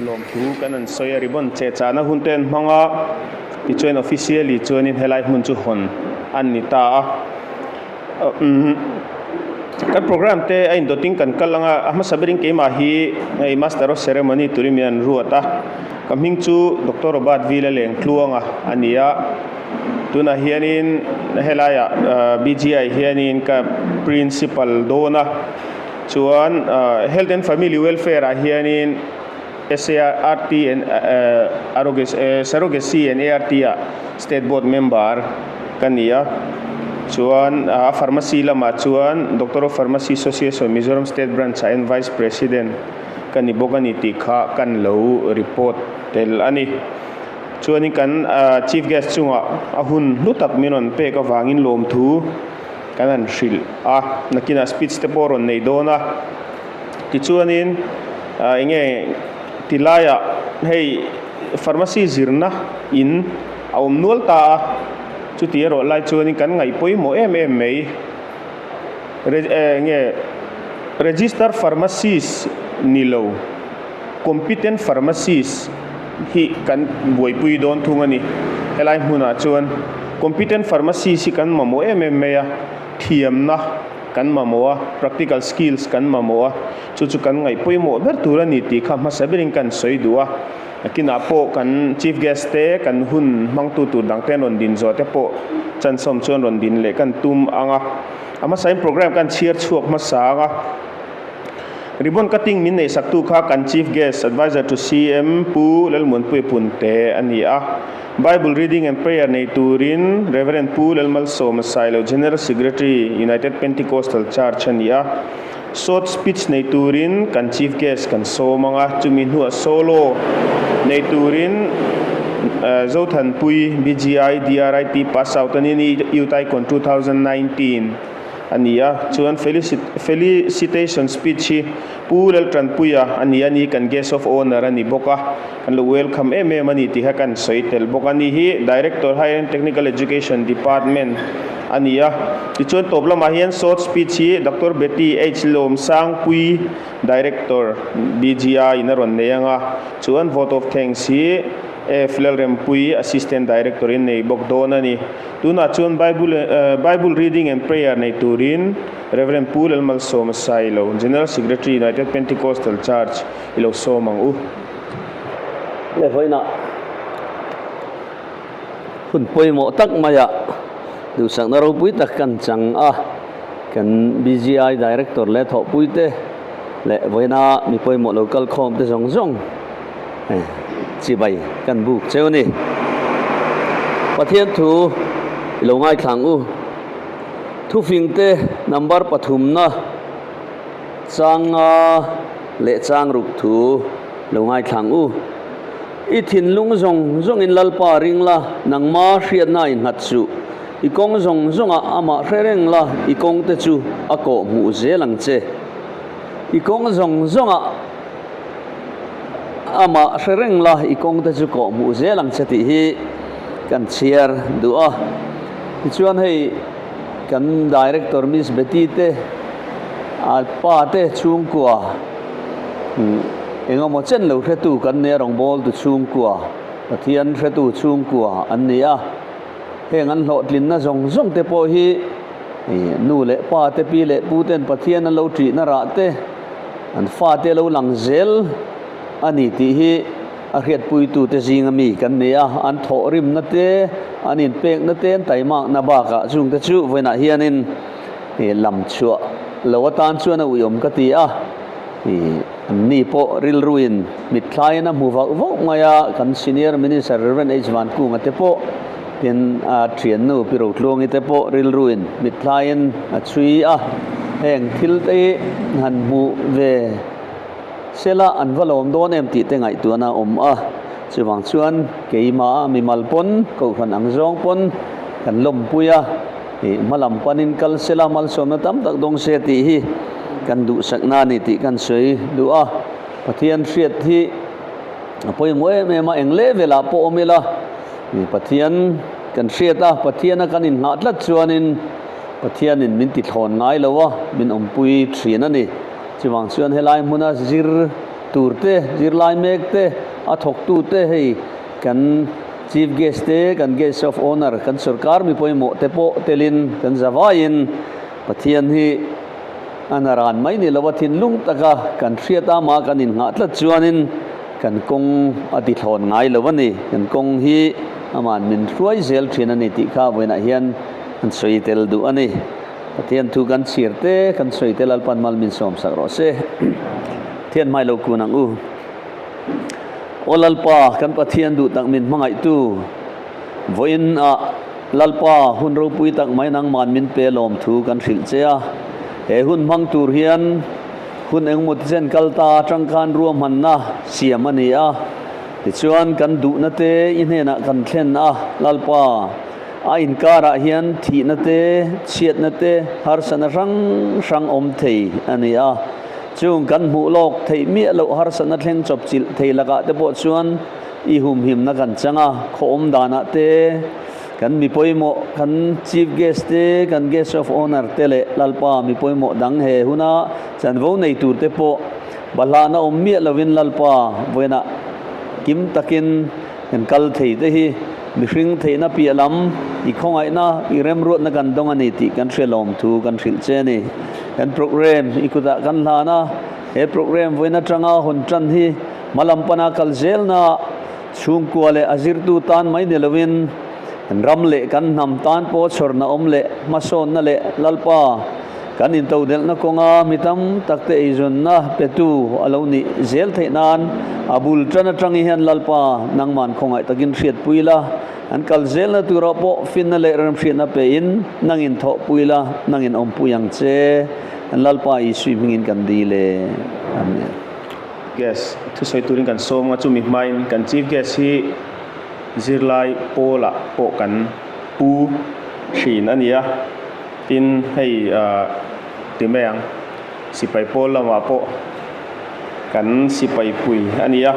Lawmthu kan an sawi a ribbon che chahna hun te an hmang a tichuan officially chuanin helai hmun chu hawn an ni ta a umm kan programme te a indawtin kan kal ang a a hmasa berin keimah hi hei master of ceremony turin min an ruat a ka hming chu Doctor Robert V Lalengtluanga a ni a. Tunah hianin helaiah BGI hianin ka principal dawn a chuan health and family welfare ah hianin SART and surrogacy and ART ah state board member ka ni a chuan a pharmacy lamah chuan Doctor of Pharmacy Association Mizoram state branch ah hian vice president ka ni bawk a ni tih kha kan lo report tel a ni. Chuanin kan Chief Guest chungah a hun hlu tak min rawn pek avangin lawmthu kan han hrilh a, nakinah speech te pawh a rawn nei dawn a. Tichuanin eng nge ti laiah hei pharmacy zirna in a awm nual ta a, chuti erawh lai chuanin kan ngaih pawimawh em em mai. Eng nge register pharmacist ni lo. Competent pharmacist hi kan buaipui dawn thung a ni. Helai hmunah chuan competent pharmacist hi kan mamawh em em mai a, thiamna kan mamawh a, practical skills kan mamawh a, chu chu kan ngaih pawimawh ber tur a ni tih kha hmasa berin kan sawi duh a. Nakinah pawh kan chief guest te, kan hun hmangtu tur dang te an rawn din zawh te pawh chansawm chuan rawn din leh kan tum ang a. A hmasain program kan chhiar chhuak hmasa ang a. Ribbon cutting min neih saktu kha kan Chief Guest Adviser to CM Pu Lalmuanpuia Punte a ni a. Bible Reading and Prayer nei turin Rev. Pu Lalmalsawma Sailo General Secretary United Pentecostal Church a ni a. Short Speech nei turin kan Chief Guest kan sawm ang a, chumi hnuah Solo nei turin Zothanpui BGI DRIT Pass Out a ni ni Youth Icon 2019. a ni a, chuan felicitation speech hi Pu Laltanpuia a ni a ni, kan guest of honour a ni bawk a, kan lo welcome em em a ni tih kha kan sawi tel bawk a ni hi Director Higher and Technical Education Department a ni a, tichuan tawp lamah hian short speech hi Doctor Betty H Lawmsangpui Director BGI in a rawn nei ang a, chuan vote of thanks hi F Lalrempuii Assistant Director in nei bawk dawn a ni. Tunah chuan Bible Bible Reading and Prayer nei turin Rev. Pu Lalmalsawma Sailo, General Secretary United Pentecostal Church i lo sawm ang u. Le vawiinah hun pawimawh tak maiah duhsakna ropui tak kan chang a, kan BGI Director leh thawhpuite leh vawiina mi pawimawh lo kal khawm te zawng zawng Chibai kan buk cheu a ni. Pathian thu i lo ngaithlang u. Thufingte number pathumna changa leh chang ruk thu lo ngaithlang u. I thinlung zawng zawngin Lalpa ring la, nangma hriatna i nghat suh. I kawng zawng zawngah amah hre reng la, i kawngte chu a kawh hmuh zel ang che. I kawng zawng zawngah. Amah hre reng la, i kawng te chu kawh hmuh zel ang che tih hi kan chhiar duh a. Tichuan hei kan Director Miss Betty te, a pa te chhungkua engemaw chen lo hretu kan nia rawngbawltu chhungkua, Pathian hretu chhungkua an ni a. Heng an hlawhtlinna zawng zawng te pawh hi nu leh pa te, pi leh pu ten Pathian an lo ṭihna rah te, An fate lo lang zel a ni tih hi a hriatpuitute zinga mi kan ni a, an thawhrimna te, an inpekna te, an taimakna bakah chungte chu vawiinah hianin lam chhuah lo atan chuan a uiawm ka ti a, an ni pawh rilruin mitthlaiin a hmu vauh vauh mai a, kan Senior Minister Rev. H. Vankunga te pawh Tin, a thiannu Pi Rotluangi te pawh rilruin mithlaiin a chhui a, heng thil te hi han hmuh ve sela an va lawm dawn em tih te ngaihtuahna a awm a. Chuvang chuan keimah mimal pawn, kohhran ang zawng pawn kan lawmpui a, ih hmalam panin kal sela malsawmna tam tak dawng se tih hi kan duhsakna a ni tih kan sawi duh a. Pathian hriat hi a pawimawh em em a, eng level ah pawh awm ila ih Pathian kan hriat a, Pathiana kan inngah tlat chuanin Pathianin min tithlawn ngai lo a, min awmpui thin a ni. Chuvang chuan helai hmuna zir tur te, zirlai mek te, a thawktu te hei kan Chief Guest te, kan Guest of Honour, kan sorkar mi pawimawh te pawh telin kan zavaiin Pathian hi a naran mai ni lo a, thinlung taka kan hriat ama kan inngah tlat chuanin kan kawng a tithlawn ngai lo a ni. Kan kawng hi aman min hruai zel thin a ni tih kha vawiinah hian an sawi tel duh a ni. Pathian thu kan chhir te, kan sawi te Lalpan mal min sawm sak rawh se. Thian hmai lo kun ang u. Aw Lalpa, kan Pathian duh tak min hmangaihtu, vawiin ah Lalpa hun ropui tak mai nangman min pe lawm thu kan hrilh che a. He hun hmang tur hian hun engemaw tichen kal ta atang khan ruahmanna siam a ni a. Tichuan kan duhna te i hnenah kan thlen a, Lalpa. A inkarah hian thihna te, chhiatna te, harsatna hrang hrang awm thei a ni a. Chung kan hmuh lawk theih miah loh harsatna thleng chawpchilh thei lakah te pawh chuan i humhimna kan chang a. Khaw awm danah te, kan mi pawimawh, kan Chief Guest te, kan Guest of Honour te leh Lalpa mi pawimawh dang he huna chanvo nei tur te pawh bahlahna awm miah lovin Lalpa vawiinah kim takin Kan kal thei te hi mihring theihna piah lam i khawngaihna, i remruatna kan dawng a ni tih kan hre lawm thu kan hrilh che a ni. Kan program i kutah kan hlan a, he program vawiin atanga hawn tan hi hmalam pana kal zelna chhungkua leh a zirtu tan mai ni loin kan ram leh kan hnam tan pawh chhawrna awm leh hmasawnna leh Lalpa Kan intodelhna kawnga mi tam takte eizawnna petu a lo nih zel theih nan a bul tan atangi hian Lalpa nangman khawngaih takin hriatpui la, an kal zelna turah pawh finna leh remhriatna pein nangin thawhpui la, nangin awmpui ang che. Kan Lalpa Isui hmingin kan dil e. Amen. Guest thusawi turin kan sawm a, chumi hmain kan Chief Guest hi zirlai pawlah pawh kan pu thin a ni a. Tin, hei ti mai ang, sipai pawl lamah pawh kan sipai pui a ni a.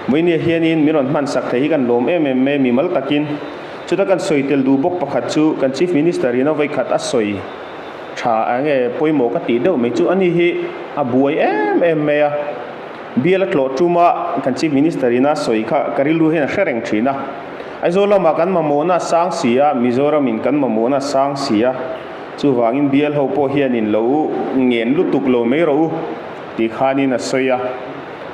Vawinia hianin min rawn hmansak thei hi kan lawm em em mai a, mimal takin. Chuta kan sawi tel duh bawk pakhat chu kan Chief Minister in a vawikhat a sawi tha eng nge pawimawh ka tih deuh mai chu ani hi a buai em em mai a. Bial a tlawh tuma kan Chief Minister in a sawi kha ka rilru hian a hre reng thin a. Aizawl lamah kan mamawhna a sang si a, Mizoramin kan mamawhna a sang si a, chuvangin bial ho pawh hianin lo ngen lutuk lo mai rawh u tih khanin a sawi a.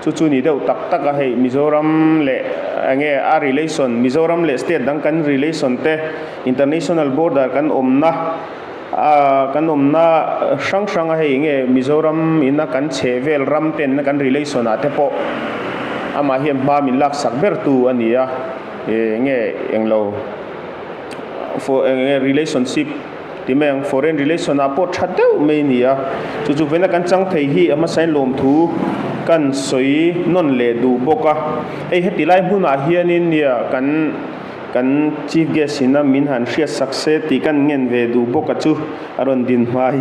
Chu chu ni deuh tak tak a hei Mizoram leh enge a relation, Mizoram leh state dang kan relation te, international border kan awmna kan awmna hrang hrang a hei enge Mizoram ina kan chhe vel ram ten kan relation ah te pawh amah hian hma min lak sak ber tu a ni a enge englo for enge relationship ti mai ang foreign relation ah pawh tha deuh mai a ni a chu chu vawiina kan chang thei hi a hmasain lawmthu kan sawi nawn leh duh bawk a hei heti lai hmunah hianin nia kan. Kan Chief Guest ina min han hriat sak se tih kan ngen ve duh bawk a chu a rawn din hma hi.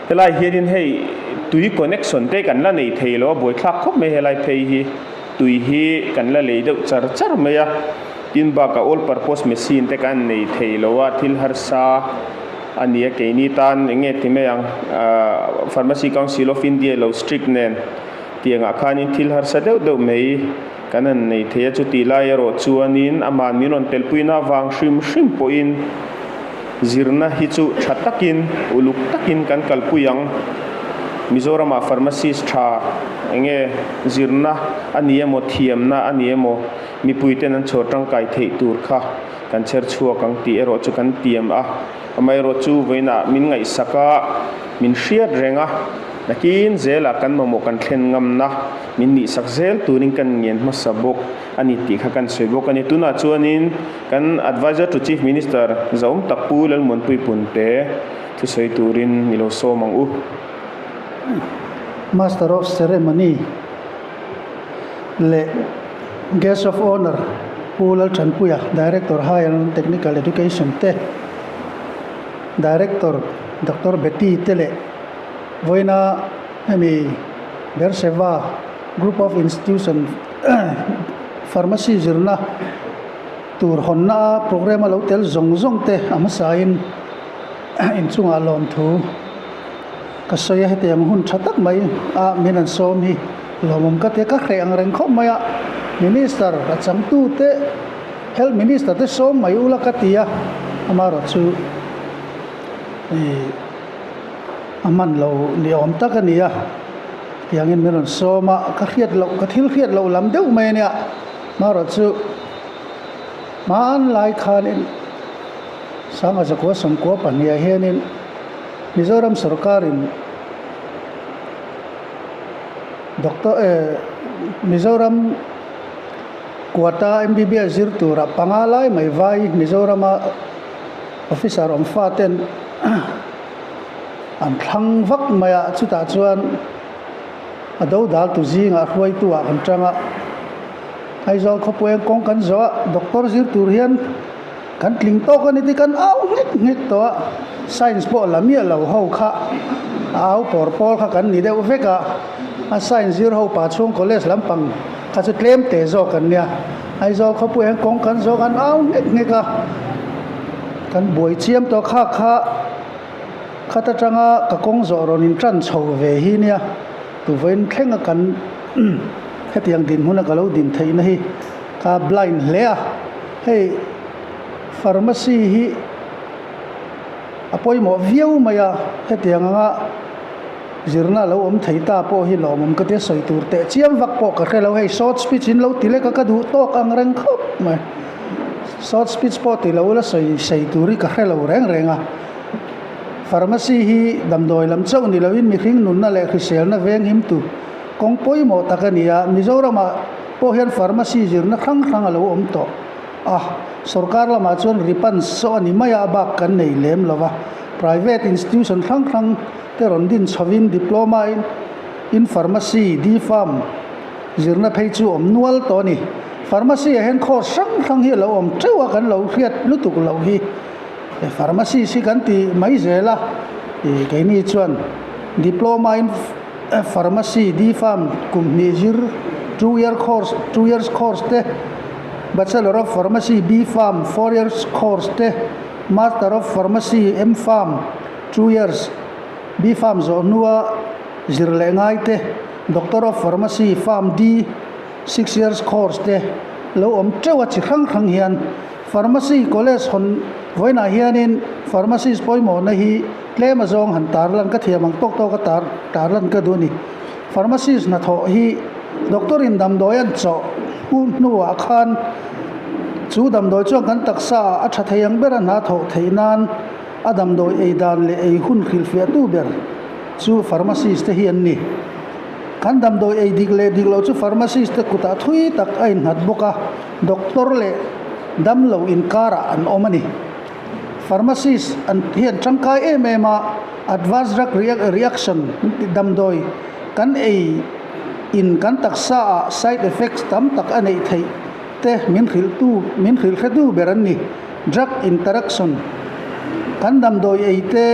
Helai hianin hei tui connection te kan la nei thei lo a, buaithlak khawp mai helai phei hi. Tui hi kan la lei deuh char char mai a, tin bakah all purpose machine te kan nei thei lo a, thil harsa a ni a keini tan eng nge ti mai ang ahh Pharmacy Council of India lo strict nen tiangah khanin thil harsa deuh deuh mai. Kan han nei thei a, chutih lai erawh chuanin aman min rawn telpuina avang hrim hrim pawhin zirna hi chu tha takin, uluk takin kan kalpui ang. Mizoramah pharmacist tha enge zirna a ni emaw, thiamna a ni emaw, mipuiten an chhawr tangkai theih tur kha kan chher chhuak ang tih erawh chu kan tiam a. Amaherawhchu vawiinah min ngaihsak a, min hriat reng a, nakin zelah kan mamawh kan thlen ngamna min nihsak zel turin kan ngen hmasa bawk a ni tih kha kan sawi bawk a ni. Tunah chuanin kan Adviser to Chief Minister Zaum tak Pu Lalmuanpui Punte thusawi turin i lo sawm ang u. Master of Ceremony leh. Guest of Honour Pu Lalthanpuia, Director Higher and Technical Education te, Director Doctor Betty te leh vawiina hemi Berseva Group of Institution Pharmacy zirna tur hawnna programme a lo tel zawng zawng te a hmasain inchungah lawmthu ka sawi a, hetiang hun tha tak mai a min an sawm hi lawmawm ka tia ka hreh ang reng khawp mai a, Minister a changtu te Health Minister te sawm mai ula ka ti a, amaherawhchu ih a hman lo ni awm tak a ni a, tiangin min rawn sawm a, ka hriat loh ka thil hriat loh lam deuh mai a nia, amaherawhchu hmanlai khanin Sangha zakua sawmkua pahniha hianin Mizoram sorkarin Doctor eh Mizoram Quota MBBS zir tura panga lai mai vai Mizorama officer awm faten an thlang vak mai a, chutah chuan a do dal tu zingah hruaitu ah kan tang a, Aizawl khawpui ang kawng kan zawh a, doctor zir tur hian kan tling tawk a ni tih kan au nghek nghek tawh a, science pawh la miah lo ho kha a au pawr pawl kha kan ni deuh vek a, a science zir ho pa chhung college lampang kha chu tlem te zawk an nia, Aizawl khawpui hian kawng kan zawh kan au nghek nghek a, kan buai chiam tawh kha kha khat atanga ka kawng zawh rawn in tan chho ve hi nia, tuvain thlenga kan hetiang dinhmuna ka lo din theihna hi ka blind hle a. Hei pharmacy hi a pawimawh viau mai a, hetiang anga zirna lo awm thei ta pawh hi lawmawm ka tia sawi tur teh chiam vak pawh ka hre lo, hei short speech in lo ti lek a ka duh tawk ang reng khawp mai, short speech pawh ti lo la sawi sei tur hi ka hre lo reng reng a, pharmacy hi damdawi lam chauh ni loin mihring nunna leh hriselna veng him tu kawng pawimawh tak a ni a, Mizoramah. Pawh hian pharmacy zirna hrang hrang a lo awm tawh a, sorkar lamah chuan ripan saw a ni mai a, a bak kan nei lem lo va. Private institution hrang hrang te rawn din chhovin diploma in in pharmacy, D-Pharm, zirna phei chu awm nual tawh a ni. Pharmacy ah hian course hrang hrang hi a lo awm teuh a, kan lo hriat lutuk loh hi. Pharmacist hi kan ti mai zel a, keini chuan diploma in Pharmacy, D-Pharm, kum hnih zir, two year course, two years course te, Bachelor of Pharmacy, B-Pharm, four years course te, Master of Pharmacy, M-Pharm, two years, B-Pharm zawh hnua zir leh ngai te, Doctor of Pharmacy, Pharm-D, six years course te lo awm teuh a chi hrang hrang hian Pharmacy College hawn vawiinah hianin Pharmacist pawimawhna hi tlem azawng han tarlan ka thiam ang tawk tawk a tar tarlan ka duh a ni. Pharmacist hnathawh hi doctor in damdawi an chawh hnu hnuah khan chu damdawi chuan kan taksa ah a tha thei ang ber a hna thawh theih nan a damdawi ei dan leh ei hun hrilhfiahtu ber chu pharmacist te hi an ni. Kan damdawi ei dik leh dik loh chu pharmacist te kutah thui tak a innghat bawk a, doctor leh damlo inkarah an awm a ni. Pharmacist an hian tangkai em em a, adverse drug reaction damdawi kan ei in kan taksa ah side effects tam tak a neih theih te min hrilh tu min hrilh hre tu ber an ni. Drug interaction kan damdawi ei te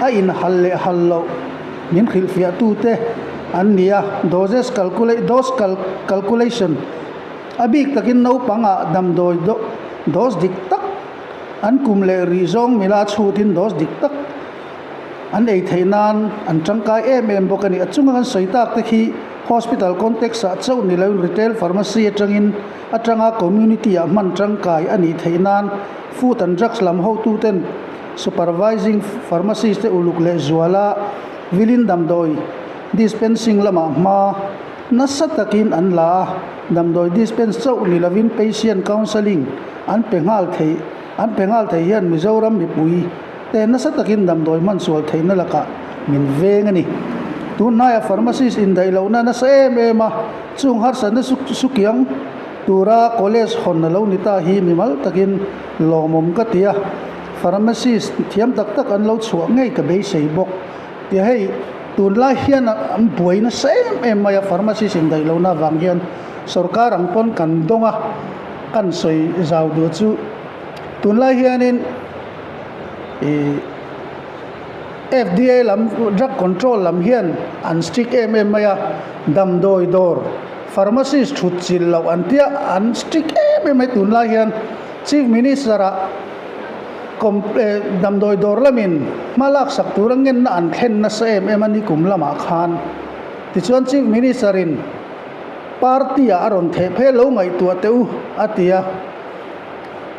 a in hal leh hal loh min hrilhfiah tu te an ni a, doses calculate dose calculation A bik takin naupangah damdawi dose dik tak an kum leh rih zawng mila chhutin dose dik tak an ei theih nan an tangkai em em bawk a ni. A chunga kan sawi tak te khi hospital context ah chauh ni loin retail pharmacy atangin atanga community ah hman tangkai a nih theih nan food and drugs lam hotuten supervising pharmacist te uluk leh zuala vilin damdawi dispensing lamah hma Nasa takin an la a, damdawi dispense chauh ni lovin patient counselling an pe nghal thei an pe nghal thei hian Mizoram mipui te nasa takin damdawi hman sual theihna lakah min veng a ni. Tun hnaiah pharmacist indaih lohna nasa em em a, chung harsatna sukiang tura college hawn a lo ni ta hi mimal takin lawmawm ka ti a, pharmacist thiam tak tak an lo chhuah ngei ka beisei bawk. Tia hei. Tunlai hian an buai nasa em em mai a, pharmacist indaih lohna avang hian sorkar ang pawn kan dawng a, kan sawi zau duh chu tunlai hianin ih FDA lam drug control lam hian an strict em em mai a, damdawi dawr pharmacist thut chilh loh an tia an strict em em mai tunlai hian Chief Minister ah Damdawi dawr lamin hma laksak tura ngenna an thlen nasa em em a ni kum lamah khan. Tichuan Chief Minister in party ah a rawn theh phei lo ngaihtuah teh u a ti a.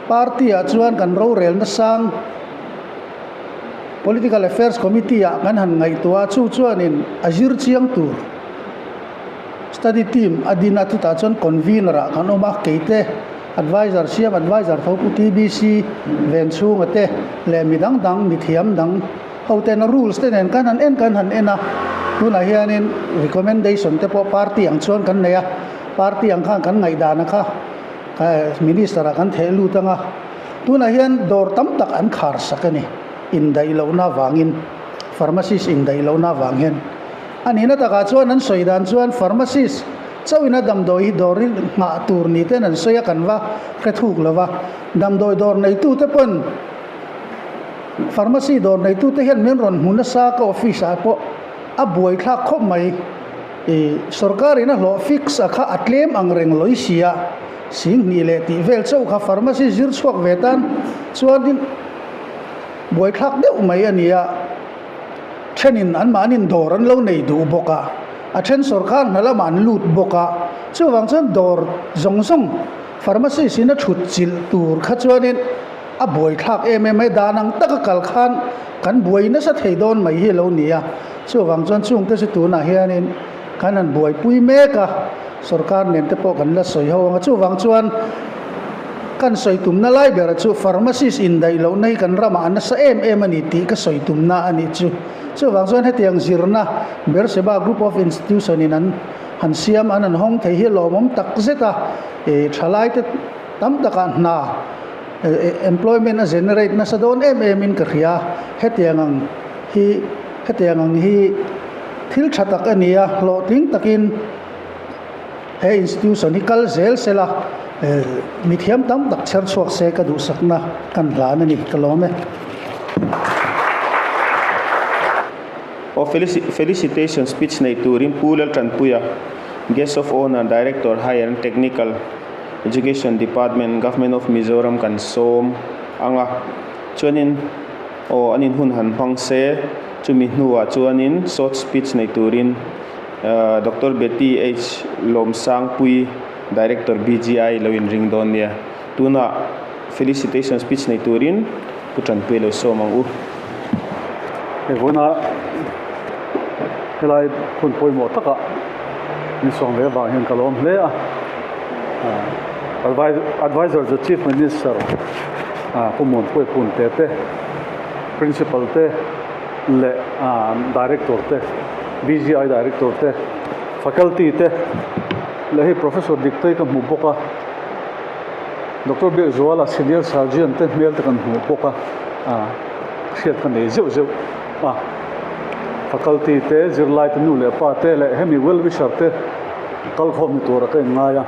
Party ah chuan kan rorelna sang Political Affairs Committee ah kan han ngaihtuah a, chu chuanin a zir chiang tur study team a din a, chutah chuan convener ah kan awm a, keite Adviser siam adviser tho Pu TBC Venchhunga te leh mi dang dang mi thiam dang ho tena rules te nen kan han en kan han en a, tunah hianin recommendation te pawh party ang chuan kan nei a, party ang khan kan ngaihdan a kha minister ah kan theh lut ang a, tunah hian dawr tam tak an khar sak a ni, indaih lohna avangin pharmacist indaih lohna avang hian a nihna takah chuan an sawi dan chuan pharmacist Chauhin a damdawi hi dawr hi nghah tur ni ten an sawi a, kan va hre thuk lo va. Damdawi dawr neitute pawn pharmacy dawr neitute hian min rawn hmu nasa ka office ah pawh a buaithlak khawp mai. Ih sorkar in a hlawh fix a kha a tlem ang reng lawi si a, sing hnih leh tih vel chauh kha pharmacy zir chhuak ve tan chuan buaithlak deuh mai a ni a. Thenin anmahnin dawr an lo nei duh bawk a, a then sorkar hna lamah an lut bawk a, chuvang chuan dawr zawng zawng pharmacist in a thut chilh tur kha chuanin a buaithlak em em mai, dan ang taka kal khan kan buai nasa thei dawn mai hi a lo ni a, chuvang chuan chungte chu tunah hianin kan han buaipui mek a, sorkar nen te pawh kan la sawi ho ang a, chuvang chuan kan sawi tumna lai berah chu pharmacist indaih lohna hi kan ramah a nasa em em a ni tih ka sawi tumna a nih chu. Chuvang chuan hetiang zirna Berseba Group of Institution in an han siam an han hawng thei hi lawmawm tak zet a, ih thalaite tam takah hna employment a generate nasa dawn em em in ka hria, hetiang ang hi hetiang ang hi thil tha tak a ni a, hlawhtling takin he institution hi kal zel sela mithiam tam tak chher chhuak se ka duhsakna kan hlan a ni, ka lawm e. Aw felicitation speech nei turin Pu Laltanpuia, Guest of Honour, Director Higher and Technical Education Department, Government of Mizoram kan sawm ang a, chuanin aw an inhun han hmang se, chumi hnuah chuanin short speech nei turin Doctor Betty H Lawmsangpui, Director BGI lo inring dawn nia. Tunah felicitation speech nei turin Pu Tanpuia lo sawm ang u. Hei vawiina helai hun pawimawh takah min sawm ve avang hian ka lawm hle a. Advisor to Chief Minister Pu Muanpuia Punte te, Principal te leh Director te, BGI Director te, Faculty te leh hei Professor Diktei ka hmu bawk a, Doctor Biakzuala Senior Surgeon te hmel te kan hmu bawk a, hriat ka nei zeuh zeuh a. Faculty te, zirlai te, nu leh pa te leh hemi well wisher te kalkhawm ni tura ka inngai a,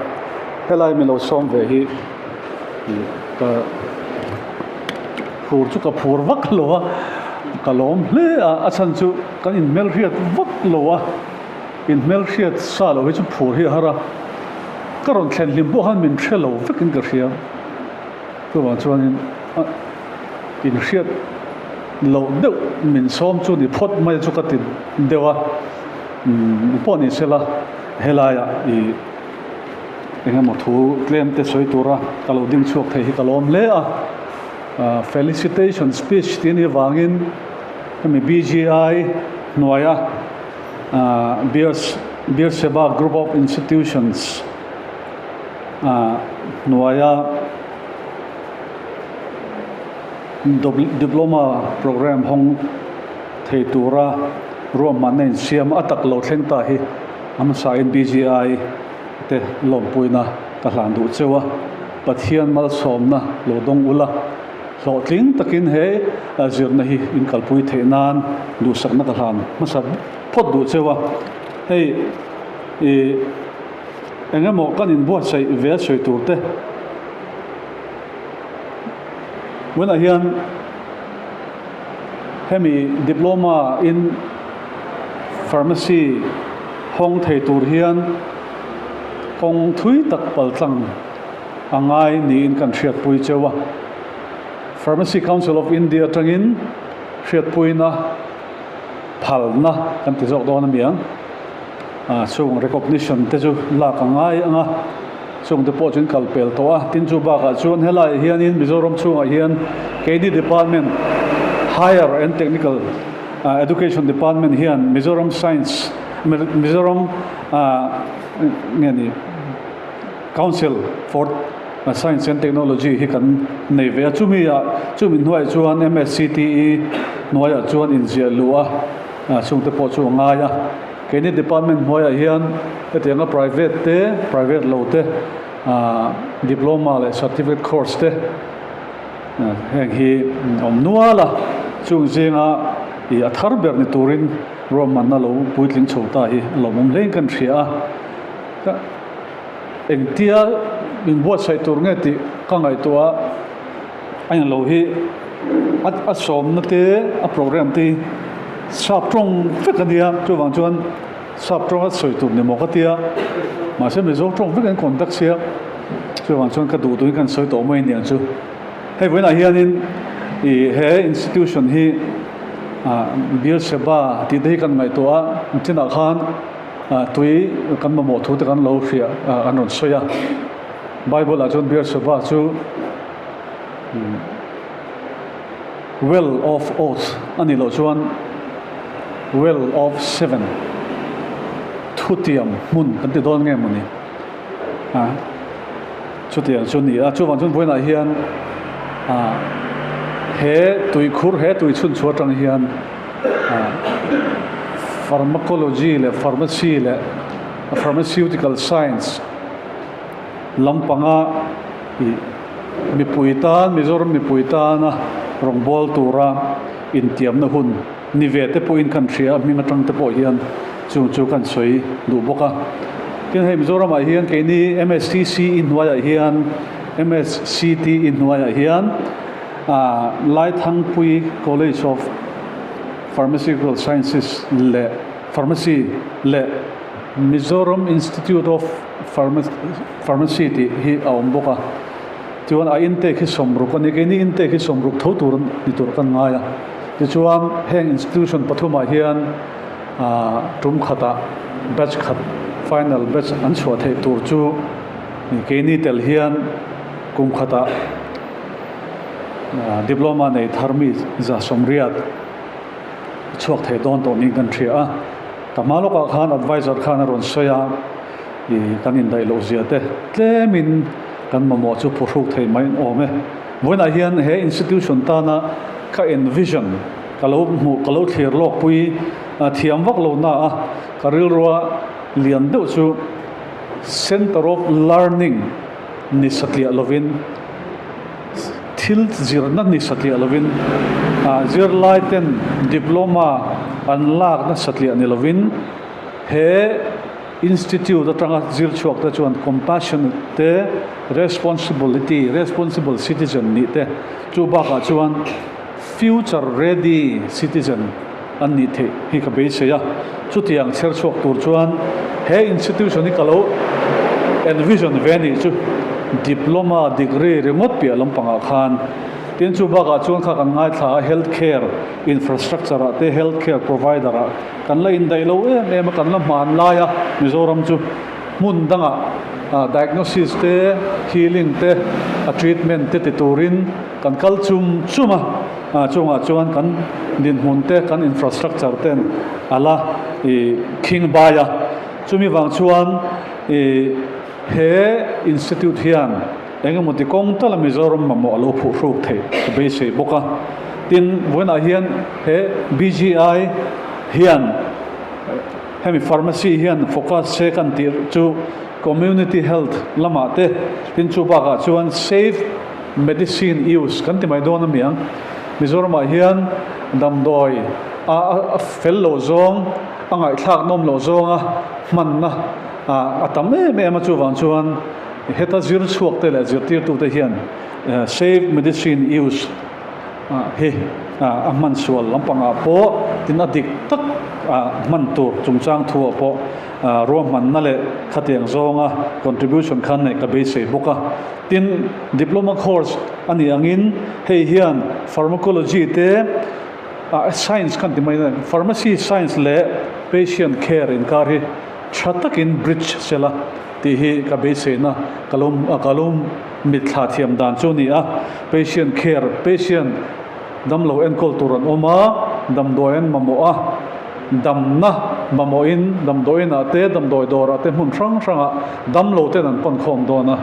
helai mi lo sawm ve hi ka phur chu ka phur vak lo a, ka lawm hle a, a chhan chu kan inhmelhriat vak lo a, inhmelhriat sa loh hi chu phur hi a har a, ka rawn thlen hlim pawh khan min hre lo vekin ka hria, chuvang chuanin inhriat loh deuh min sawm chu ni phawt mai chu ka ti deuh a, umm pawh ni sela helaiah ih. Engemaw thu tlem te sawi tura ka lo ding chhuak thei hi ka lawm hle a. Felicitation speech tih anih avangin hemi BGI hnuaia Beersheba Group of Institutions hnuaia Diploma Programme hawng thei tura ruahmanna insiam a tak lo thleng ta hi a hmasain BGI te lawmpuina ka hlan duh cheu a, Pathian malsawmna lo dawng ula, Hlawhtling takin he zirna hi in kalpui theih nan duhsakna ka hlan hmasa phawt duh cheu a. Hei i eng emaw kan inbuatsaih ve a sawi tur te tunah hian hemi diploma in pharmacy hawng thei tur hian kawng thui tak paltlang a ngai niin kan hriatpui cheu a. Pharmacy Council of India atangin hriatpuina phalna kan ti zawk dawn a mi ang. Chung recognition te chu lak a ngai ang a, chung te pawh chu in kal pel tawh a. Tin chu bakah chuan helaiah hianin Mizoram chhungah hian keini department Higher and Technical Education Department hian Mizoram Science Mizoram nge ni Council for Science and Technology hi kan nei ve a, chumi ah chumi hnuaiah chuan MSCTE hnuaiah chuan inziah luh a, chungte pawh chu a ngai a. Keini department hnuaiah hian hetianga private te, private lo te, diploma leh certificate course te heng hi awm nual a, chung zinga ih a thar ber ni turin ruahmanna lo puitling chho ta hi a lawmawm hlein kan hria a. Engtia min buatsaih tur nge tih ka ngaihtuah a, a englo hi a sawmna te a program te hi sap tawng vek a nia, chuvang chuan sap tawnga sawi tur ni maw ka tia, mahse Mizo tawng vek an conduct sia, chuvang chuan ka duh duhin kan sawi tawh mai aniang chu. Hei vawiinah hianin ih he institution hi ah Beersheba tih te hi kan ngaihtuah a, chinah khan. Tui kan mamawh thu te kan lo hria an rawn sawi a, Bible ah chuan Beersheba chu well of oath a nih loh chuan well of seven thutiam hmun kan ti dawn nge mawni a chutiang chu a ni a, chuvang chuan vawiinah hian he tuikhur he tui chhunchhuah atang hian Pharmacology leh Pharmacy leh Pharmaceutical Science lampanga ih mipui tan Mizoram mipui tana rawngbâwl tura intiamna hun ni ve te pawhin kan hria a, hming atang te pawh hian chung chu kan sawi duh bawk a. Tin hei Mizoramah hian keini MSTC hnuaiah hian MSCT hnuaiah hian Laithangpui College of Pharmaceutical Sciences leh Pharmacy leh Mizoram Institute of Pharmacy tih hi a awm bawk a. Chuan a intake hi sawmruk a ni. Keini intake hi sawmruk tho tur ni tur kan ngai a. Tichuan heng institution pathumah hian tum khatah batch khat final batch an chhuah theih tur chu keini tel hian kum khatah Diploma nei thar mi 180 chhuak thei dawn tawh niin kan hria a. Ka hma lawkah khan advisor khan a rawn sawi a, ih kan indaih loh zia te tlemin kan mamawh chu phuhruk thei mai awm e. Vawiinah hian he institution tana ka envision ka lo hmuh ka lo thlir lawk pui thiam vak lo na a, ka rilrua lian deuh chu Centre of Learning ni satliah lovin, Thil zirna ni satliah lovin, zirlai ten diploma an lakna satliah ni lovin, he institute atanga zir chhuak te chuan compassionate te, responsibility, responsible citizen nih te, chu bakah chuan future ready citizen an nih theih hi ka beisei a. Chutiang chher chhuak tur chuan he institution hi ka lo envision ve nih chu diploma degree ringawt piah lampangah khan tin chu bakah chuan kha kan ngaithla a health care infrastructure ah te health care provider ah kan la indaih lo em em a kan la hman lai a Mizoram chu hmun dangah diagnosis te healing te a treatment te ti turin kan kal chum chum a. Chungah chuan kan dinhmun te, kan infrastructure ten a la khing bai a. Chumi vang chuan he institute hian eng emaw ti kawng tala Mizoram mamawh a lo phuhruk theih ka beisei bawk a. Tin, vawiinah hian he BGI hian hemi pharmacy hian focus se kan tih chu community health lamah te, tin chu bakah chuan safe. Medicine use kan ti mai dawn a mi ang. Mizoramah hian damdawi a fel loh zawng, a ngaihthlak nawm loh zawnga hmanna a tam em em a, chuvang chuan heta zir chhuak te leh zirtirtute hian safe medicine use hi a hman sual lampangah pawh tin a dik tak hman tur chungchang thuah pawh ruahmanna leh khatiang zawnga contribution khan neih ka beisei bawk a. Tin, diploma course a nih angin hei hian pharmacology te, science khan ti mai a, pharmacy science leh patient care inkar hi tha takin bridge sela tih hi ka beiseina ka lo ka lo mitthla thiam dan chu a ni a. Patient care, patient damlo enkawl tur an awm a, damdawi an mamawh a, damna mamawhin damdawiinah te, damdawi dawrah te hmun hrang hrangah damlo ten an pan khawm dawn a.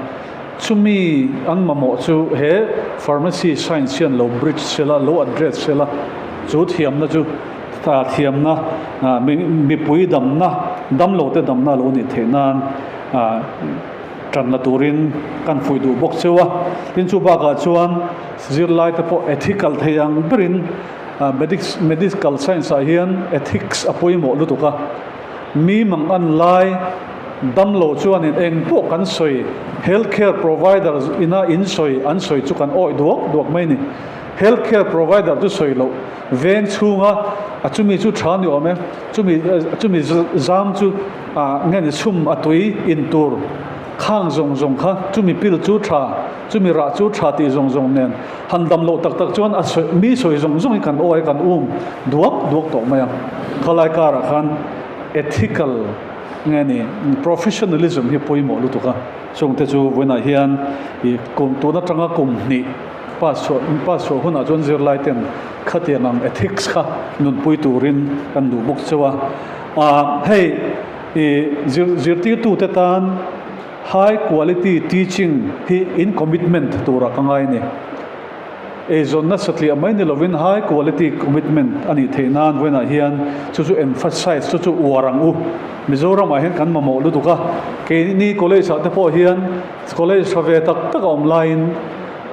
Chumi an mamawh chu he pharmacy science hian lo bridge sela, lo address sela, chu thiamna chu thiamna mipui damna, damlo te damna lo nih theih nan tan la turin kan fuih duh bawk cheu a. Tin chu bakah chuan zirlai te pawh ethical thei ang berin medical science ah hian ethics a pawimawh lutuk a. Mi mang an lai damlo chuanin eng pawh kan sawi, health care provider ina in sawi an sawi chu kan awih duak duak mai a ni. Health care provider chu sawi loh veng chhunga a chumi chu tha ni awm e, chumi chumi zam chu ah nge ni chhum a tui in tur khang zawng zawng kha chumi pil chu tha, chumi rah chu tha tih zawng zawng nen han dam loh tak tak chuan a sawi mi sawi zawng zawng hi kan awi kan um duak duak tawh mai a. Khawlai karah khan ethical nge ni professionalism hi pawimawh lutuk a, chungte chu vawiinah hian ih kum tun atanga kum hnih pass chhuah pass chhuah hunah chuan zirlai ten khatiang ang ethics kha nunpui turin kan duh bawk cheu a. Ah hei ih zir zirtirtute tan high quality teaching hi in commitment turah ka ngai a ni. Eizawnna satliah mai ni lovin high quality commitment a nih theih nan vawiinah hian chu chu emphasize chu chu uar ang u. Mizoramah hian kan mamawh lutuk a, keini college ah te pawh hian college tha ve tak tak a awm laiin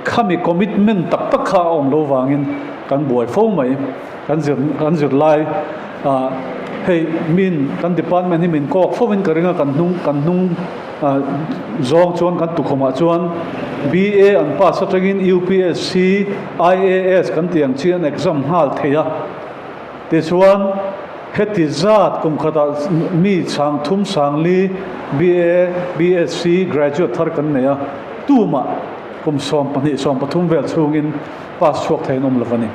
khami commitment tak tak kha a awm lo vangin kan buai fo mai. Kan zir kan zir lai ah hei min kan department hi min kawk fo in ka ring a kan hnung kan hnung ah zawng chuan kan tukhawmah chuan BA an pass atangin UPSC, IAS kan tih ang chi an exam nghal thei a tichuan heti zat kum khatah mi chhang thum sang li BA, BSc graduate thar kan nei a tumah kum 12 13 vel chhungin pass chhuak thei an awm lo a ni.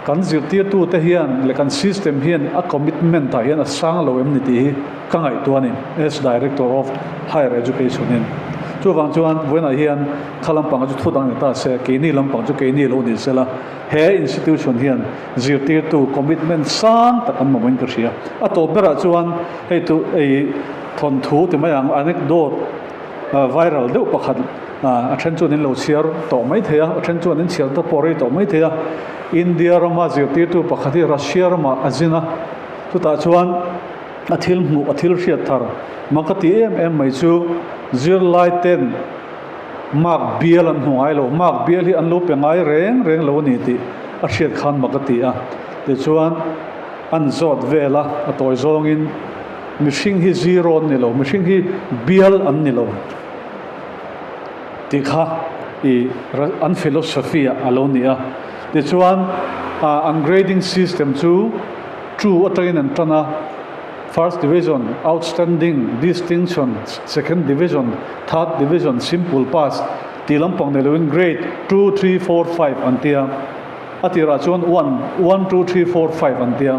Kan zirtirtute hian leh kan system hian a commitment ah hian a sang lo em ni tih hi ka ngaihtuah a ni, as Director of Higher Education in. Chuvang chuan vawiinah hian kha lampang chu thu dang ni ta se, keini lampang chu keini lo ni sela, he institution hian zirtirtu commitment sang tak an mamawhin ka hria. A tawp berah chuan hei tu ei thawnthu ti mai ang anecdote viral deuh pakhat A then chuan in lo chhiar tawh mai thei a, a then chuan in chhiar te pawh rei tawh mai thei a. India rama zirtirtu pakhat hi Russia ramah a zin a, chutah chuan a thil hmuh, a thil hriat thar mak a ti em em mai chu zirlai ten mark bial an hmu ngai lo, mark bial hi an lo pe ngai reng reng lo a ni tih a hriat khan mak a ti a. Tichuan an zawt vel a, a tawi zawngin mihring hi zero an ni lo, mihring hi bial an ni lo. Tih kha i an philosophy ah a lo ni a. Tichuan an grading system chu two atangin an tan a, first division, outstanding, distinction, second division, third division, simple pass tih lampang nei loin grade two, three, four, five an ti a. A tirah chuan one, one, two, three, four, five an ti a,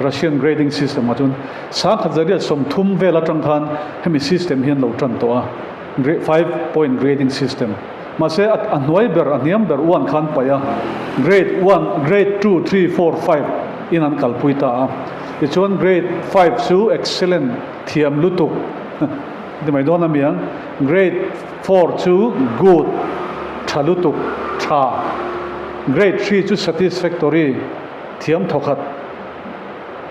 Russian grading system ah chuan sangkhat zariat 30 vel atang khan hemi system hi an lo tan tawh a. 5 point grading system. Mahse a hnuai ber a hniam ber 1 khan paih a, grade 1, grade 2, 3, 4, 5 in an kalpui ta a. Tichuan grade 5 chu excellent thiam lutuk ti mai dawn a mi ang. Grade 4 chu good tha lutuk tha. Grade 3 chu satisfactory thiam thawkhat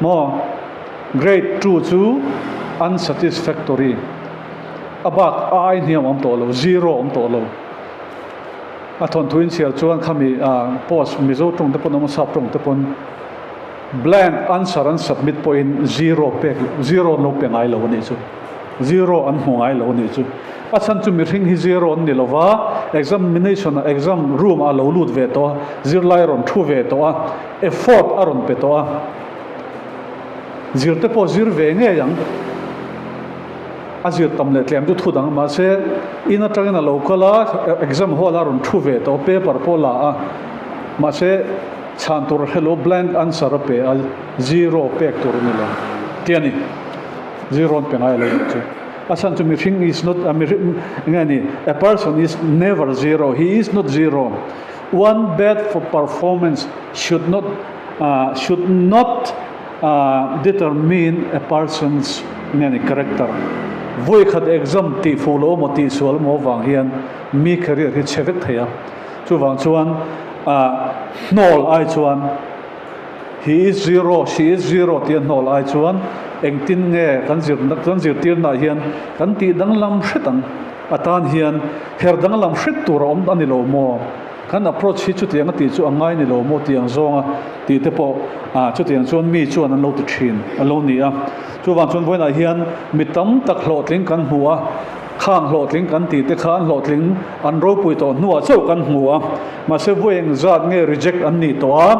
maw. Grade 2 chu unsatisfactory. A bak a ai hniam awm tawh lo, zero awm tawh lo. A thawnthu in chhiar chuan khami post Mizo tawng te pawn awm a sap tawng te pawn blank answer an submit pawhin zero pek zero an lo pe ngai lo a nih chu. Zero an hmu ngai lo a nih chu. A chhan chu mihring hi zero an ni lo va, examination ah exam room ah a lo lut ve tawh a, zirlai a rawn thu ve tawh a, effort a rawn pe tawh a. Zir te pawh zir ve ngei ang. A zir tam leh tlem chu thu dang mahse in atangin a lo kal a, exam hall a rawn thu ve tawh a, paper pawh la a, mahse chhan tur a hre lo, blank answer a pe a, zero pek tur a ni lo tih a ni. Zero an pe ngai lo tih chu. A chhan chu mihring is not a mihring enge a ni a person is never zero, he is not zero. One bad for performance should not should not determine a person's nge ni character. Vawi khat exam tih fuh lo emaw tih sual emaw avang hian mi career hi chhe vek thei a. Chuvang chuan hnawl ai chuan he is zero, she is zero tia hnawl ai chuan engtin nge kan zir kan zirtirnaah hian kan tih danglam hret ang atan hian her danglam hret tur a awm a ni lo maw? Kan approach hi chutiang a tih chu a ngai ni lo maw tiang zawnga tih te pawh chutiang chuan mi chuan an lo ti thin a lo ni a. Chuvang chuan vawiinah hian mi tam tak hlawhtling kan hmu a, khang hlawhtling kan tih te kha an hlawhtling an ropui tawh hnuah chauh kan hmu a, mahse vawi engzat nge reject an nih tawh a,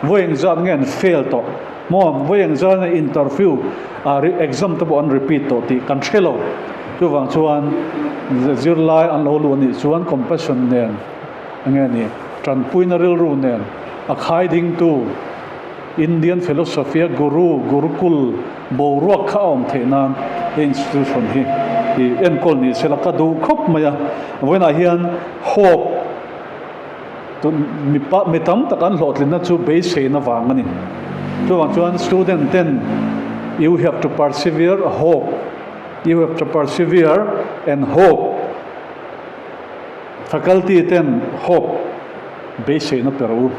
vawi engzat nge an fail tawh maw, vawi engzat nge interview exam te pawh an repeat tawh tih kan hre lo. Chuvang chuan zirlai an lo luh anih chuan compassion nen enge ni tanpuina rilru nen a khai dingtu Indian philosophy a guru gurukul boruak kha a awm theih nan he institution hi i enkawl ni sela ka duh khawp mai a. Vawiinah hian hope mipa mi tam tak an hlawhtlinna chu beiseina vang a ni. Chuvang chuan student ten you have to persevere hope. You have to persevere and hope. Faculty ten hope beiseina pe rawh u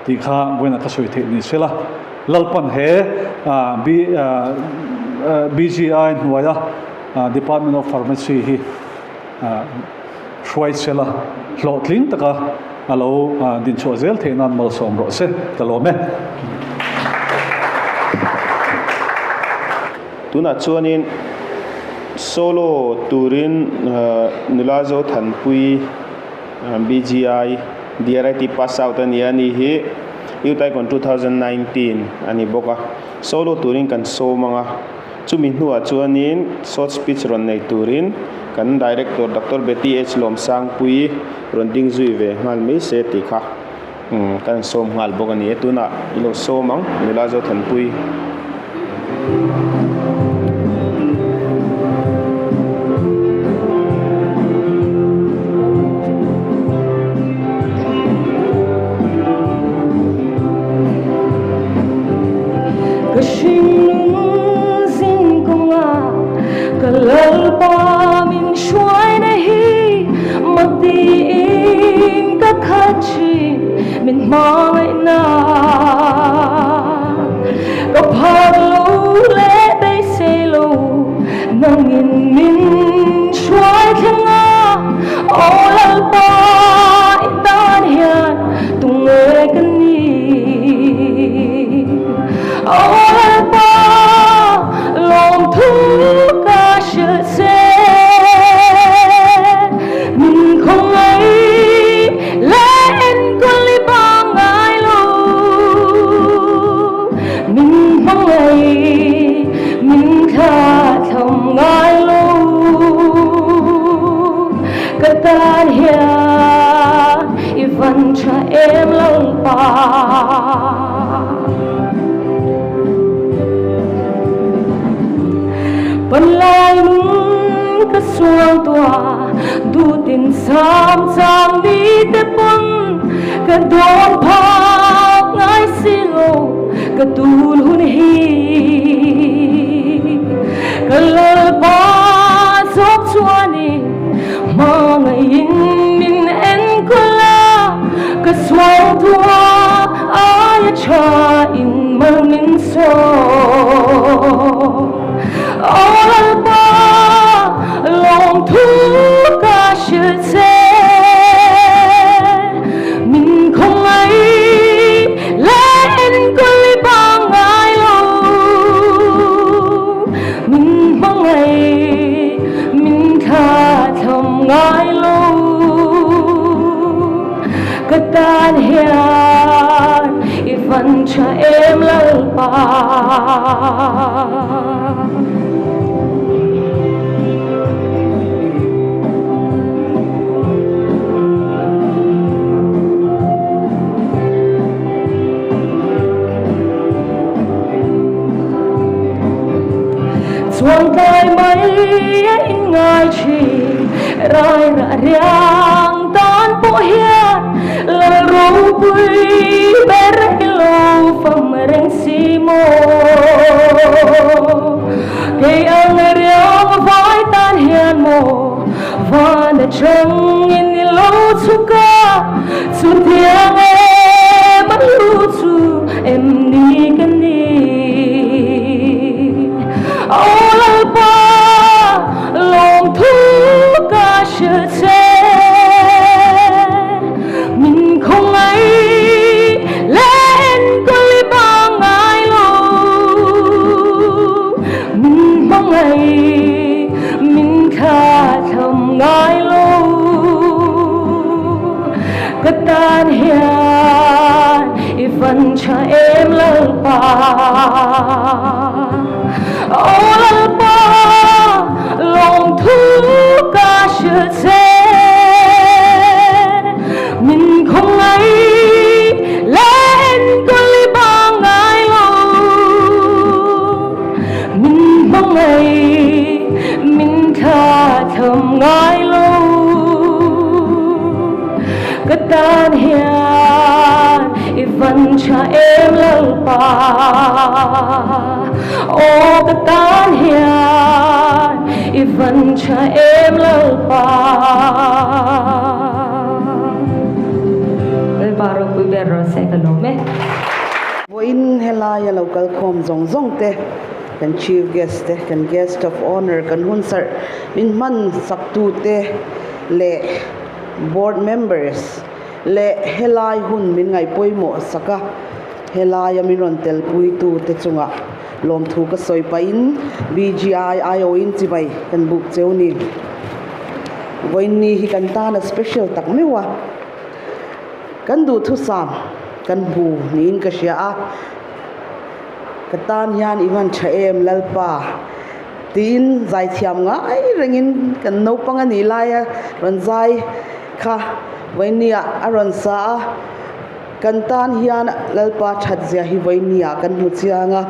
tih kha vawiinah ka sawi theih ni sela. Lalpan he BGI hnuaia Department of Pharmacy hi hruai sela hlawhtling taka a lo dinchhuah zel theih nan malsawm rawh se ka lawm e. Tunah chuanin solo turin nula Zothanpui BGI DRIT pass out a ni a ni hi Youth Icon 2019 a ni bawk a solo turin kan sawm ang a chumi hnuah chuanin short speech rawn nei turin kan director Doctor Betty H Lawmsangpui rawn ding zui ve nghal mai se tih kha. Umm kan sawm nghal bawk a ni e tunah i lo sawm ang nula Zothanpui. Ka hringnun zing kawnga ka lalpa min hruaina hi Matiin ka khat thin min hmangaihna Ka phak lo leh beisei lo nangin min hruai thleng a Aw Lalpa i tan hian tunge ka ni Aw Lalpa lawmthu ka hrilh che. Min khawngaih leh enkawl i bang ngai lo. Min hmangaih min thlathlam ngai lo. Ka tan hian i van tha em Lalpa. Panlai nung ka suang tua dutin sam chang ni te pawn ka dawn phak ngai si lo ka tun hun hi ka lalpa zawk chuanin hmangaihin min enkawl a ka suang tua aia tha in mal min sawm. Aw Lalpa lawmthu ka hrilh che. Chuan tlai mai a inngai thin, rai rah riang tan pawh hian lal ropui ber hi lo fam reng si maw? Kei ang riang vai tan hian maw van atangin i lo chhuk a, chutiang em a hlu chu em ni ka ni? Aw Lalpa, lawmthu ka hrilh che, min khawngaih leh enkawl i bang ngai lo. Min hmangaih, min thlathlam ngai lo. Ka tan hian i van tha em Lalpa. Aw Lalpa, lawmthu ka hrilh che. Min khawngaih leh enkawl i bang ngai lo. Min hmangaih, min thlathlam ngai lo. Ka tan hian i van tha em Lalpa. Aw ka tan hian i van tha em Lalpa. Lalpa ropui ber rawh se ka lawm e. Vawiin helaia lo kal khawm zawng zawng te, kan Chief Guest te, kan Guest of Honour, kan hunsarh min hman sak tu te leh Board members leh helai hun min ngaih pawimawh sak a, helaia min rawn telpui tu te chungah lawmthu ka sawi pahin BGI aiawhin chibai kan buk cheu ni. Vawiinni hi kan tan a special tak meuh a, kan duhthusam kan hmu niin ka hria a, ka tan hian i van tha em Lalpa tiin zaithiam ngai rengin kan naupang a nih laia rawn zai kha vawiinniah a rawn sa a, kan tan hian Lalpa that zia hi vawiinniah kan hmu chiang a,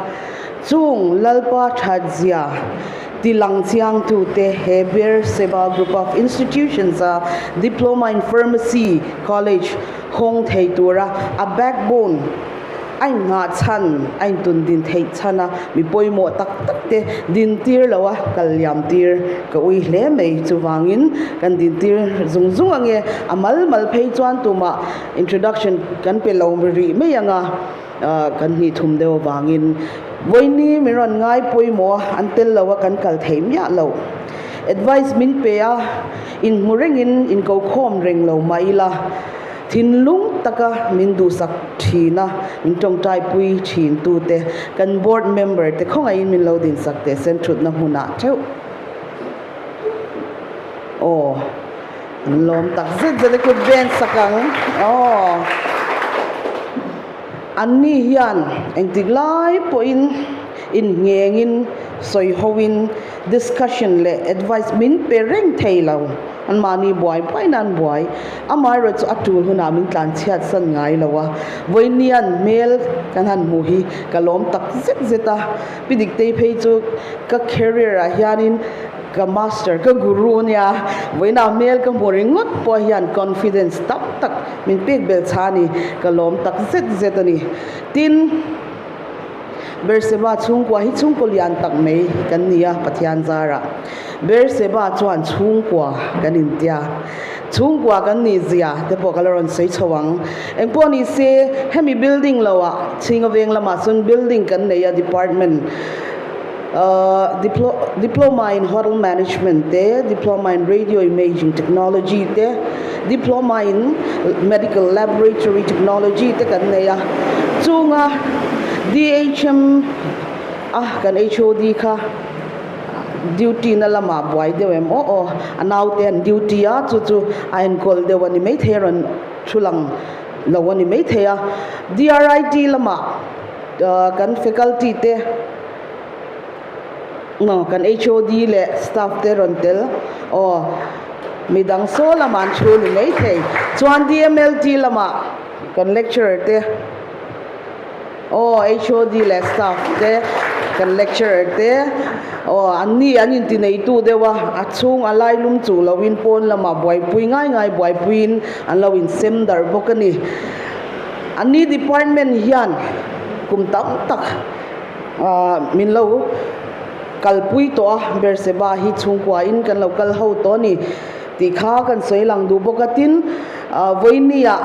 chung Lalpa that zia ti lang chiang tute he Beerseba Group of Institutions a Diploma in Pharmacy College hawng thei tura a backbone a inngah chhan a intun din theih chhan a mi pawimawh tak tak te din tir lo a kal liam tir ka ui hle mai chuvangin kan din tir zung zung ange a mal mal phei chuan tumah introduction kan pe lo rih mai anga kan hnih thum deuh avangin vawiini min rawn ngai pawimawh a an tel lo a kan kal thei miah lo advice min pe a inhmu rengin inkokhawm reng lo mah ila. Thinlung taka min duhsak thin a, min tawngtaipui thin tute, kan board member te khawngaihin min lo dinsak teh sen thutna hmunah theuh. Aw, an lawm tak zet zet e kut ven sak ang. Aw, anni hian engtik lai pawhin inngengin sawi hoin discussion leh advice min pe reng thei lo. An mahni buai buai nan buai. Amaherawh chu a tul hunah min tlan chhiat san ngai lo a. Vawiinian hmel kan han hmuh hi ka lawm tak zet zet a. Pi Diktei phei chu ka career ah hianin ka master, ka guru a nia. Vawiinah hmel ka hmu ringawt pawh hian confidence tam tak min pek belh chha a ni. Ka lawm tak zet zet a ni. Tin, Berseba chhungkua hi chhungkaw lian tak mai kan ni a, Pathian zarah. Berseba chuan chhungkua kan intia. Chhungkua kan nih zia te pawh ka la rawn sawi chho ang. Engpawh ni se, hemi building loah Chhinga Veng lamah chuan building kan nei a, department Diploma in Hotel Management te, Diploma in Radio Imaging Technology te, Diploma in Medical Laboratory Technology te kan nei a. Chunga DHM a kan HOD kha duty na lamah buai deuh em aw aw, a naute an duty a, chu chu a enkawl deuh a ni maithei a rawn thu lang lo a ni maithei a. DRIT lamah kan faculty te. Aw kan HOD leh staff te rawn tel aw midang saw lamah an thu ni maithei chuan DMLT lamah kan lecturer te aw HOD leh staff te kan lecturer te aw an ni an inti neitu deuh a a chhung a lai lum chuh loin pawn lamah buaipui ngai ngai buaipuiin an lo insem darh bawk a ni an ni department hian kum tam tak. Ahh min lo kalpui tawh a, Berseba hi chhungkuain kan lo kal ho tawh a ni tih kha kan sawi lang duh bawk a. Tin, vawinia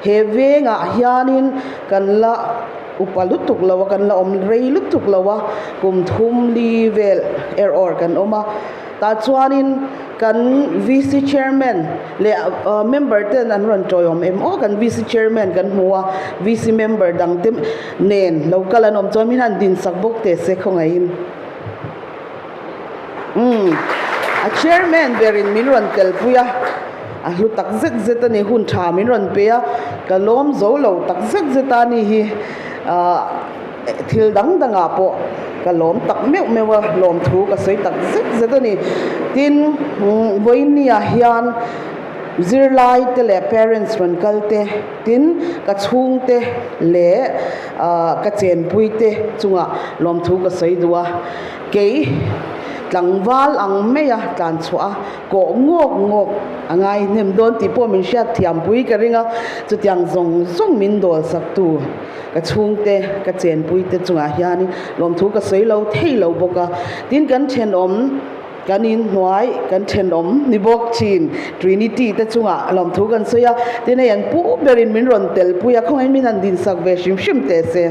he vengah hianin kan la upa lutuk lo a, kan la awm rei lutuk lo a, kum thum li vel er awr kan awm a. Tah chuanin kan VC Chairman leh member ten an rawn tawiawm em aw, kan VC Chairman kan hmu a, VC member dang te nen lo kal an awm chuan min han din sak bawk teh se khawngaihin. Umm a Chairman berin min rawn telpui a, a hlu tak zet zet a ni, hun tha min rawn pe a, ka lawm zo lo tak zet zet a ni hi. Ahh. Thil dang dangah pawh ka lawm tak meuh meuh a, lawmthu ka sawi tak zet zet a ni. Tin, vawinia hian zirlai te leh parents rawn kal te, tin ka chhungte leh ka chenpui te chungah lawmthu ka sawi duh a. Kei tlangval ang maia tlan chhuah a, kawh ngawk ngawk a ngai hnem dawn tih pawh min hriat thiampui ka ring a, chutiang zawng zawng min dawl saktu. Ka chhungte, ka chenpuite chungah hianin lawmthu ka sawi lo thei lo bawk a. Tin, kan thenawm, kan inhnuai, kan thenawm ni bawk thin Trinity te chungah lawmthu kan sawi a. Tin, hei an pu berin min rawn telpui a, khawngaihin min han dinsak ve hrim hrim teh se.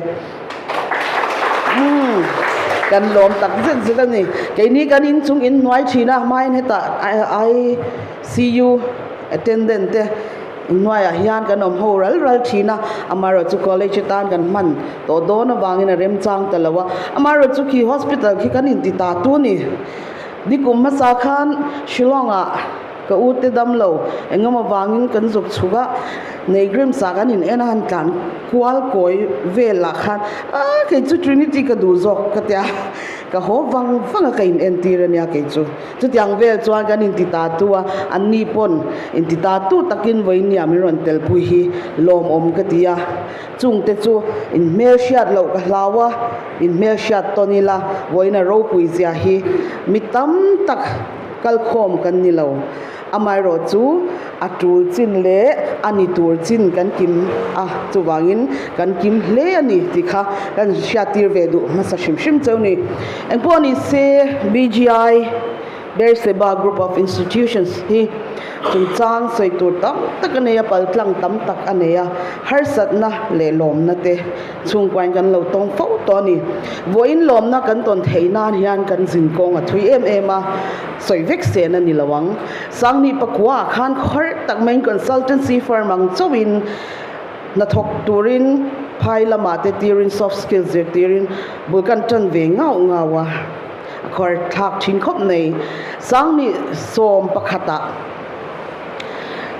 Umm, kan lawm tak zet zet a ni. Keini kan inchung inhnuai thin a, hmain hetah ICU attendant te, Inhnuaiah hian kan awm ho ral ral thin a, amaherawhchu college atan kan hman tawh dawn avangin a remchang ta lo a, amaherawhchu khi hospital khi kan inti ta tu ni. Nikum hmasa khan Shillong-ah ka u te dam lo engemaw vangin kan zuk chhuk a, Neigrims ah kan in en a han tlan kual kawi velah khan aaa kei chu Trinity ka duh zawk ka tia ka haw vang vang a ka in entir ania kei chu. Chutiang vel chuan kan inti ta tu a, anni pawn inti ta tu takin vawinia min rawn telpui hi lawmawm ka ti a. Chungte chu inhmel hriat loh ka hlau a, inhmel hriat tawn ila vawiina ropui zia hi mi tam tak kalkhawm kan ni lo. Amaherawh chu a tul chin leh a ni tur chin kan kim a, chuvangin kan kim hle a ni tih kha kan hriattir ve duh hmasa hrim hrim cheu ni. Engpawh ni se BGI, Berseba Group of Institutions, hi chungchang sawi tur tam tak a nei a, paltlang tam tak a nei a, harsatna leh lawmna te chhungkuain kan lo tawng fo tawh a ni. Vawiin lawmna kan tawn theih nan hian kan zinkawng a thui em em a, sawi vek sen a ni lo ang. Sangni pakua ah khan khawrh tak maiin consultancy firm ang chauhin hnathawk turin phai lamah te tirin soft skills zirtirin bul kan tan ve ngau ngau a, a khawr thlak thin khawp mai. Sangni 11 ah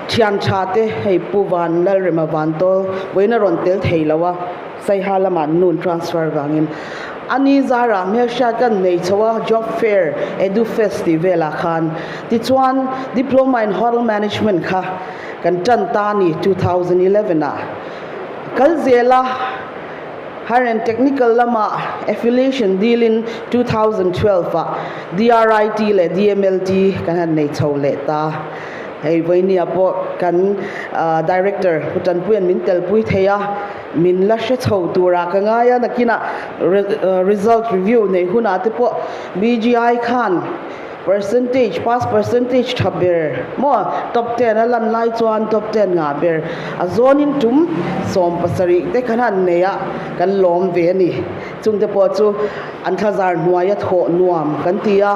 thian tha te hei Pu Van Lalrema Vantawl vawiin a rawn tel thei lo a, Saiha lamah nun transfer vangin a ni zarah hmelhriat kan nei chho a, job fair, edu fest tih velah khan. Tichuan Diploma in Hotel Management kha kan tan ta a ni 2011 ah. Kal zela Higher and Technical lamah affiliation deal in 2012 ah DRIT leh DMLT kan han nei chho leh ta. Hei vawinia pawh kan Director Pu Tanpuia'n min telpui thei a, min la hre chho turah ka ngai a, nakinah result review neih hunah te pawh BGI khan percentage, pass percentage tha ber maw top ten a lan lai chuan top ten ngah ber a zawnin tum 70 te khan han nei a, kan lawm ve a ni. Chungte pawh chu an thlazar hnuaia thawh nuam kan ti a,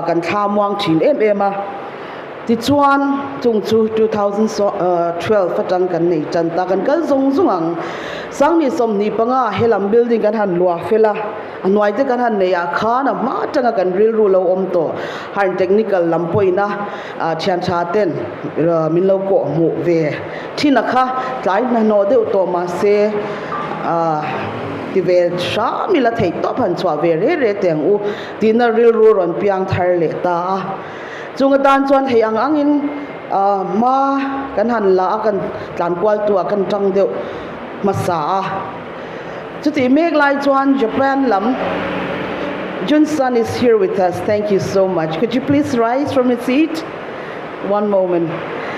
kan thla muang thin em em a. Tichuan, chung chu 2012 atang kan nei tan ta, kan kal zawng zawng ang. Sangni 25 helam building kan han luah fel a, a hnuai te kan han neih ah khan a hma atanga kan rilru lo awm tawh. Higher technical lam pawhin a thian tha ten min lo kawh hmuh ve thin a kha, tlai hnahnawh deuh tawh mahse. Ti ve hram ila theih tawp han chhuah ve re re teh ang u tihna rilru rawn piang thar leh ta a. Chung atan chuan hei ang angin hma kan han la a, kan tlan kual tu ah kan tang deuh hmasa a. Chutih mek lai chuan Japan lam Jun-san is here with us, thank you so much. Could you please rise from your seat? One moment.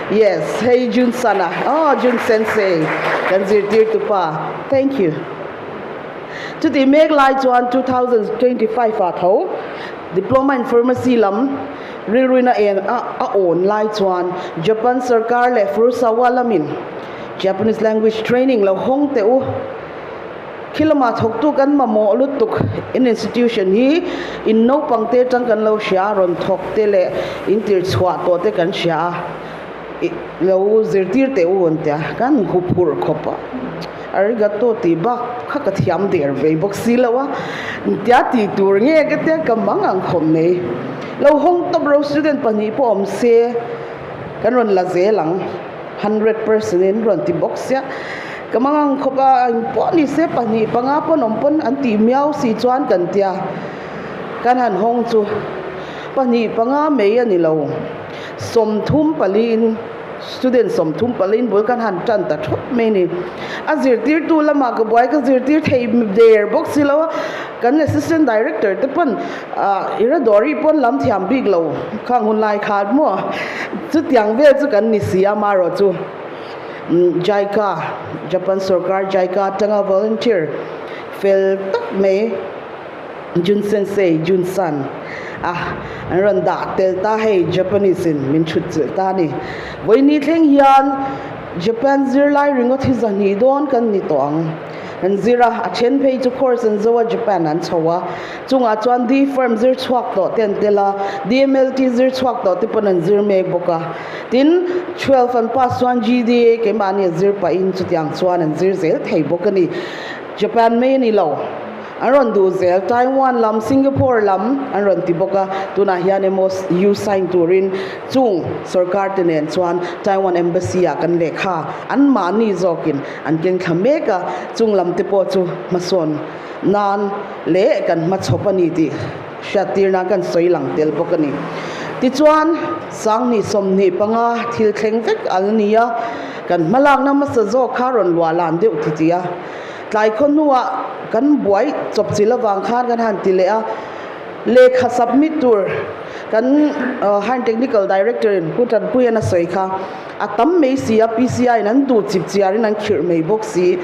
Yes, hei Jun-san a, oh Jun sensei kan zirtirtu pa, thank you. Chutih mek lai chuan 2025 ah tho Diploma in Pharmacy lam rilruina en a a awn lai chuan Japan sarkar leh Furusawa lamin Japanese language training lo hawng teh u. Khi lamah thawktu kan mamawh lutuk in institution hi in naupang te atang kan lo hria a, rawn thawk te leh in tir chhuah tawh te kan hria a, i lo zirtir teh u an tia kan huphurh khawp a, arigato tih bak kha ka thiam der vei bawk si lo a, tia tih tur nge ka tia ka mang ang khawp mai. Lo hawng tawp ro student pahnih pawh awm se kan rawn la zel ang. 100% in rawn ti bawk sia ka mangang khawp a engpawh ni se pahnih panga pawn awm pawn an tih miau si chuan kan tia kan han hawng chu pahnih panga mai a ni lo 30 paliin student 30 paliin bul kan han tan ta thawt mai a ni a zirtirtu lamah ka buai ka zirtir thei der bawk si lo a kan assistant director te pawn Ah, i Radawri pawn lam thiam bik lo khang hun lai khan maw? Chutiang vel chu kan ni si a, marawh chu JICA, Japan sorkar JICA atanga volunteer fel tak mai Jun Sensei, Jun San, a an rawn dah tel ta hei Japanese in min thut chilh ta a ni. Vawiini thleng hian Japan zirlai ringawt hi zahnih dawn kan ni tawh ang. An zir a, a then phei chu course an zo a Japan an chho a. Chungah chuan D firm zir chhuak tawh te an tel a, DMLT zir chhuak tawh te pawn an zir mek bawk a. Tin, 12 an pass chuan GDA keimahni a zir pahin chutiang chuan an zir zel thei bawk a ni. Japan mai a ni lo, an rawn duh zel. Taiwan lam, Singapore lam an rawn ti bawk a. Tunah hian MOU sign turin chung sorkar te nen chuan Taiwan Embassy ah kan lehkha anmahni zawkin an keng thla mek a, chung lam te pawh chu hmasawn nan leh kan hmachhawp a ni tih hriattir nan kan sawi lang tel bawk a ni. Tichuan, Sangni 25 thil thleng vek al ni a, kan hmalakna hmasa zawk kha rawn luah lan deuh ti ti a. Tlai khaw hnuah kan buai chawp chil avang khan kan han ti leh a, lehkha submit tur kan Higher Technical Director in Pu Tanpuian a sawi kha, A tam mai si a, PCI in an duh chip chiar in an khirh mai bawk si.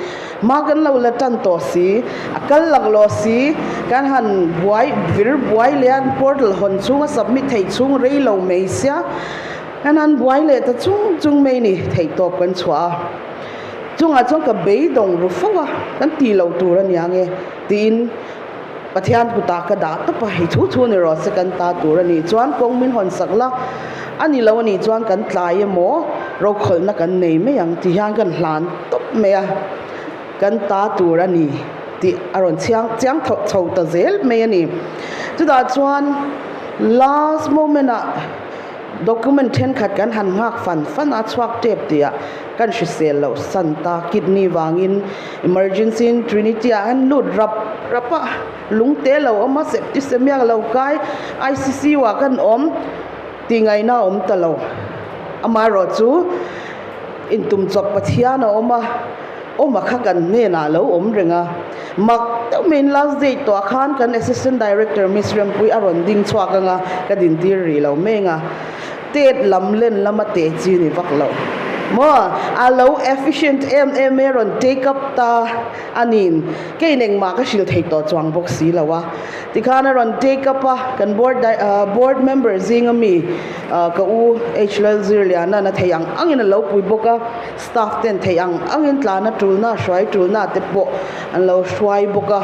Hma kan lo la tan tawh si, a kal lak lawh si, kan han buai vir buai leh a, portal hawn chhung a submit theih chhung rei lo mai sia, kan han buai leh ta chung chung mai ni, theihtawp kan chhuah a. Chungah chuan ka beidawng ru fo a, kan tih loh tur a nia nge tiin Pathian kutah ka dah tawp a, i thu thu ni rawh se kan ta tur a nih chuan kawng min hawn sak la, a ni lo a nih chuan kan tlai emaw rokhawlhna kan nei mai ang ti hian kan hlan tawp mai a, kan ta tur a ni tih a rawn chhiang chiang tho chho ta zel mai a ni. Chutah chuan last moment ah document thenkhat kan han nghak fan fan a, chhuak tep tih ah kan hrisel loh san ta, kidney vangin Emergency in Trinity ah hian lut rap rap a, lung te lo awm a, septicemia lo kai, ICCU ah kan awm tih ngaihna a awm ta lo. Amaherawh chu intum chawp Pathian a awm a, awm a kha kan hnenah a lo awm reng a. Mak deuh maiin last date tawh ah khan kan Assistant Director Miss Rempuii a rawn ding chhuak ang a, ka dintir rih lo meng a. Tet lam len lama teh chi ni vak lo maw? A lo efficient em em e rawn take up ta a niin kei engmah ka hrilh thei tawh chuang bawk si lo a. Tikhan a rawn take up a, kan board board member zinga mi ka u H Lalzirliana'n a theih ang angin a lo pui bawk a, staff ten theih ang angin tlana tulna hruai tulna te pawh an lo hruai bawk a.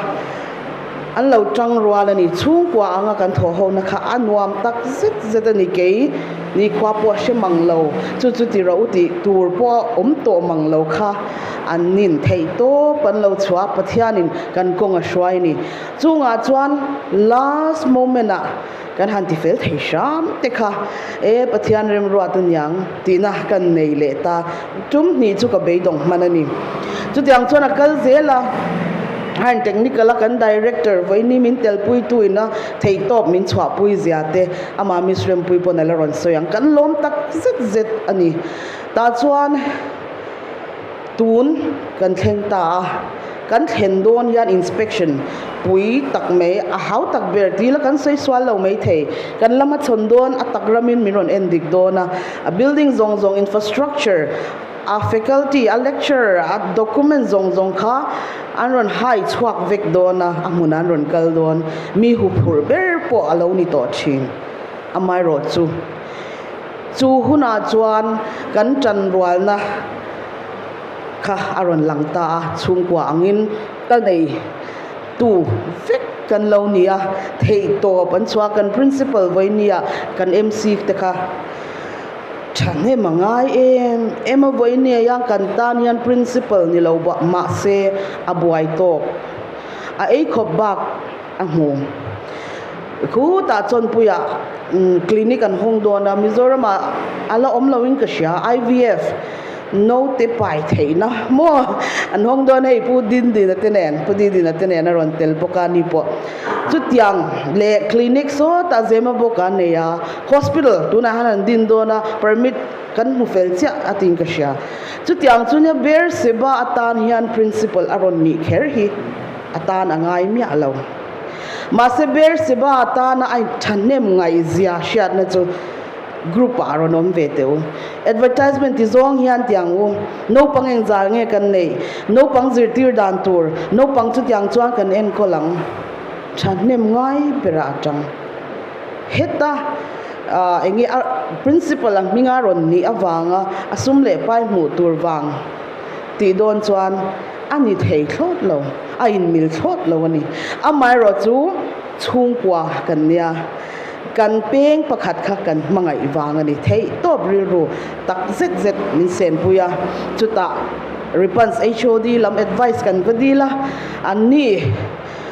An lo tang rual a ni. Chhungkua anga kan thawh hona kha a nuam tak zet zet a ni. Kei ni khua pawh a hre mang lo. Chu chu ti rawh u tih tur pawh a awm tawh mang lo kha an nin theih tawp an lo chhuah a, Pathianin kan kawng a hruai a ni. Chungah chuan last moment ah kan han ti fel thei hram te kha e Pathian remruat aniang tihna kan nei leh ta. Tum hnih chu ka beidawng hman a ni. Chutiang chuan a kal zel a. Higher Technical a kan Director vawiini min telpuitu ina theihtawp min chhuahpui zia te amah Miss Rempuii pawn a la rawn sawi ang. Kan lawm tak zet zet a ni. Tah chuan tun kan thleng ta a, kan thlen dawn hian inspection pui tak mai a hau tak ber tih la kan sawi sual lo mai thei. Kan lama chhawn dawn a tak ramin min rawn en dik dawn a, a building zawng zawng infrastructure, A faculty, a lecturer, a document zawng zawng kha an rawn hai chhuak vek dawn a, a hmunah an rawn kal dawn. Mi huphurh ber pawh a lo ni tawh thin. Amaherawhchu, chu hunah chuan kan tanrualna kha a rawn lang ta a, chhungkua angin ka nei tu vek kan lo ni a, theihtawp an chhuah a, kan principal vawinia kan MC te kha, Thahnem a ngai em em a vawi nei a kan tan hian principal ni lo bawk mahse a buai tawk a ei khawp bak a hmu khutah chawnpuiah clinic an hawng dawn a Mizoram ah a la awm lo in ka hria IVF naute pai theihna maw an hawng dawn hei Pu Dindina te nen Pu Dindina te nen a rawn tel bawk a ni pawh chutiang leh clinic sawtah zema bawk a nei a. Hospital tunah hian an din dawn a, permit kan hmu fel chiah a tiin ka hria. Chutiang chu nia Beersheba atan hian principal a rawn nih kher hi a tan a ngai miah lo. Mahse Beersheba atana a thahnem ngaihzia hriatna chu group ah a rawn awm ve teh u. Advertisement ti zawng hian tiang u, naupang engzal nge kan neih, naupang zirtir dan tur, naupang chutiang chuan kan enkawl ang. Thahnem ngai berah a tang. Heta eng nge a principal a hminga rawn nih avanga a sum leh pai hmuh tur vang tih dawn chuan a ni thei thlawt lo, a inmil thlawt lo a ni. Amaherawh chu chhungkua kan nia, kan peng pakhat kha kan hmangaih vang a ni. Theih tawp rilru tak zet zet min senpui a, chutah Ripans HOD lam advice kan va dil a, an ni.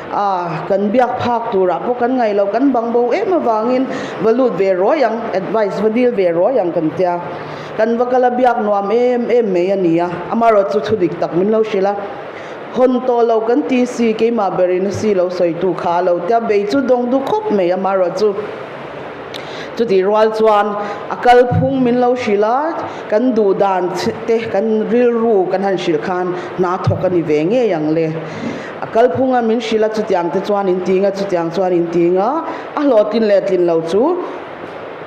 A, kan biak phak turah pawh kan ngaih loh, kan bang bo em avangin va lut ve ruai ang, advice va dil ve ruai ang kan tia. Kan va kal a biak nuam em em mai a ni a, amaherawh chu thu dik tak min lo hrilh a, hawn tawh lo kan ti si, keimah berin a si lo sawitu kha a lo tia, bei chu dawng duh khawp mai amaherawh chu. Chutih rual chuan a kalphung min lo hrilh a, kan duh dan te kan rilru kan han hrilh khan hna thawk a ni ve ngei ang le. A kalphunga min hrilh a chutiang te chuan in ting a, chutiang chuan in ting a, a hlawhtlin leh tlin lo chu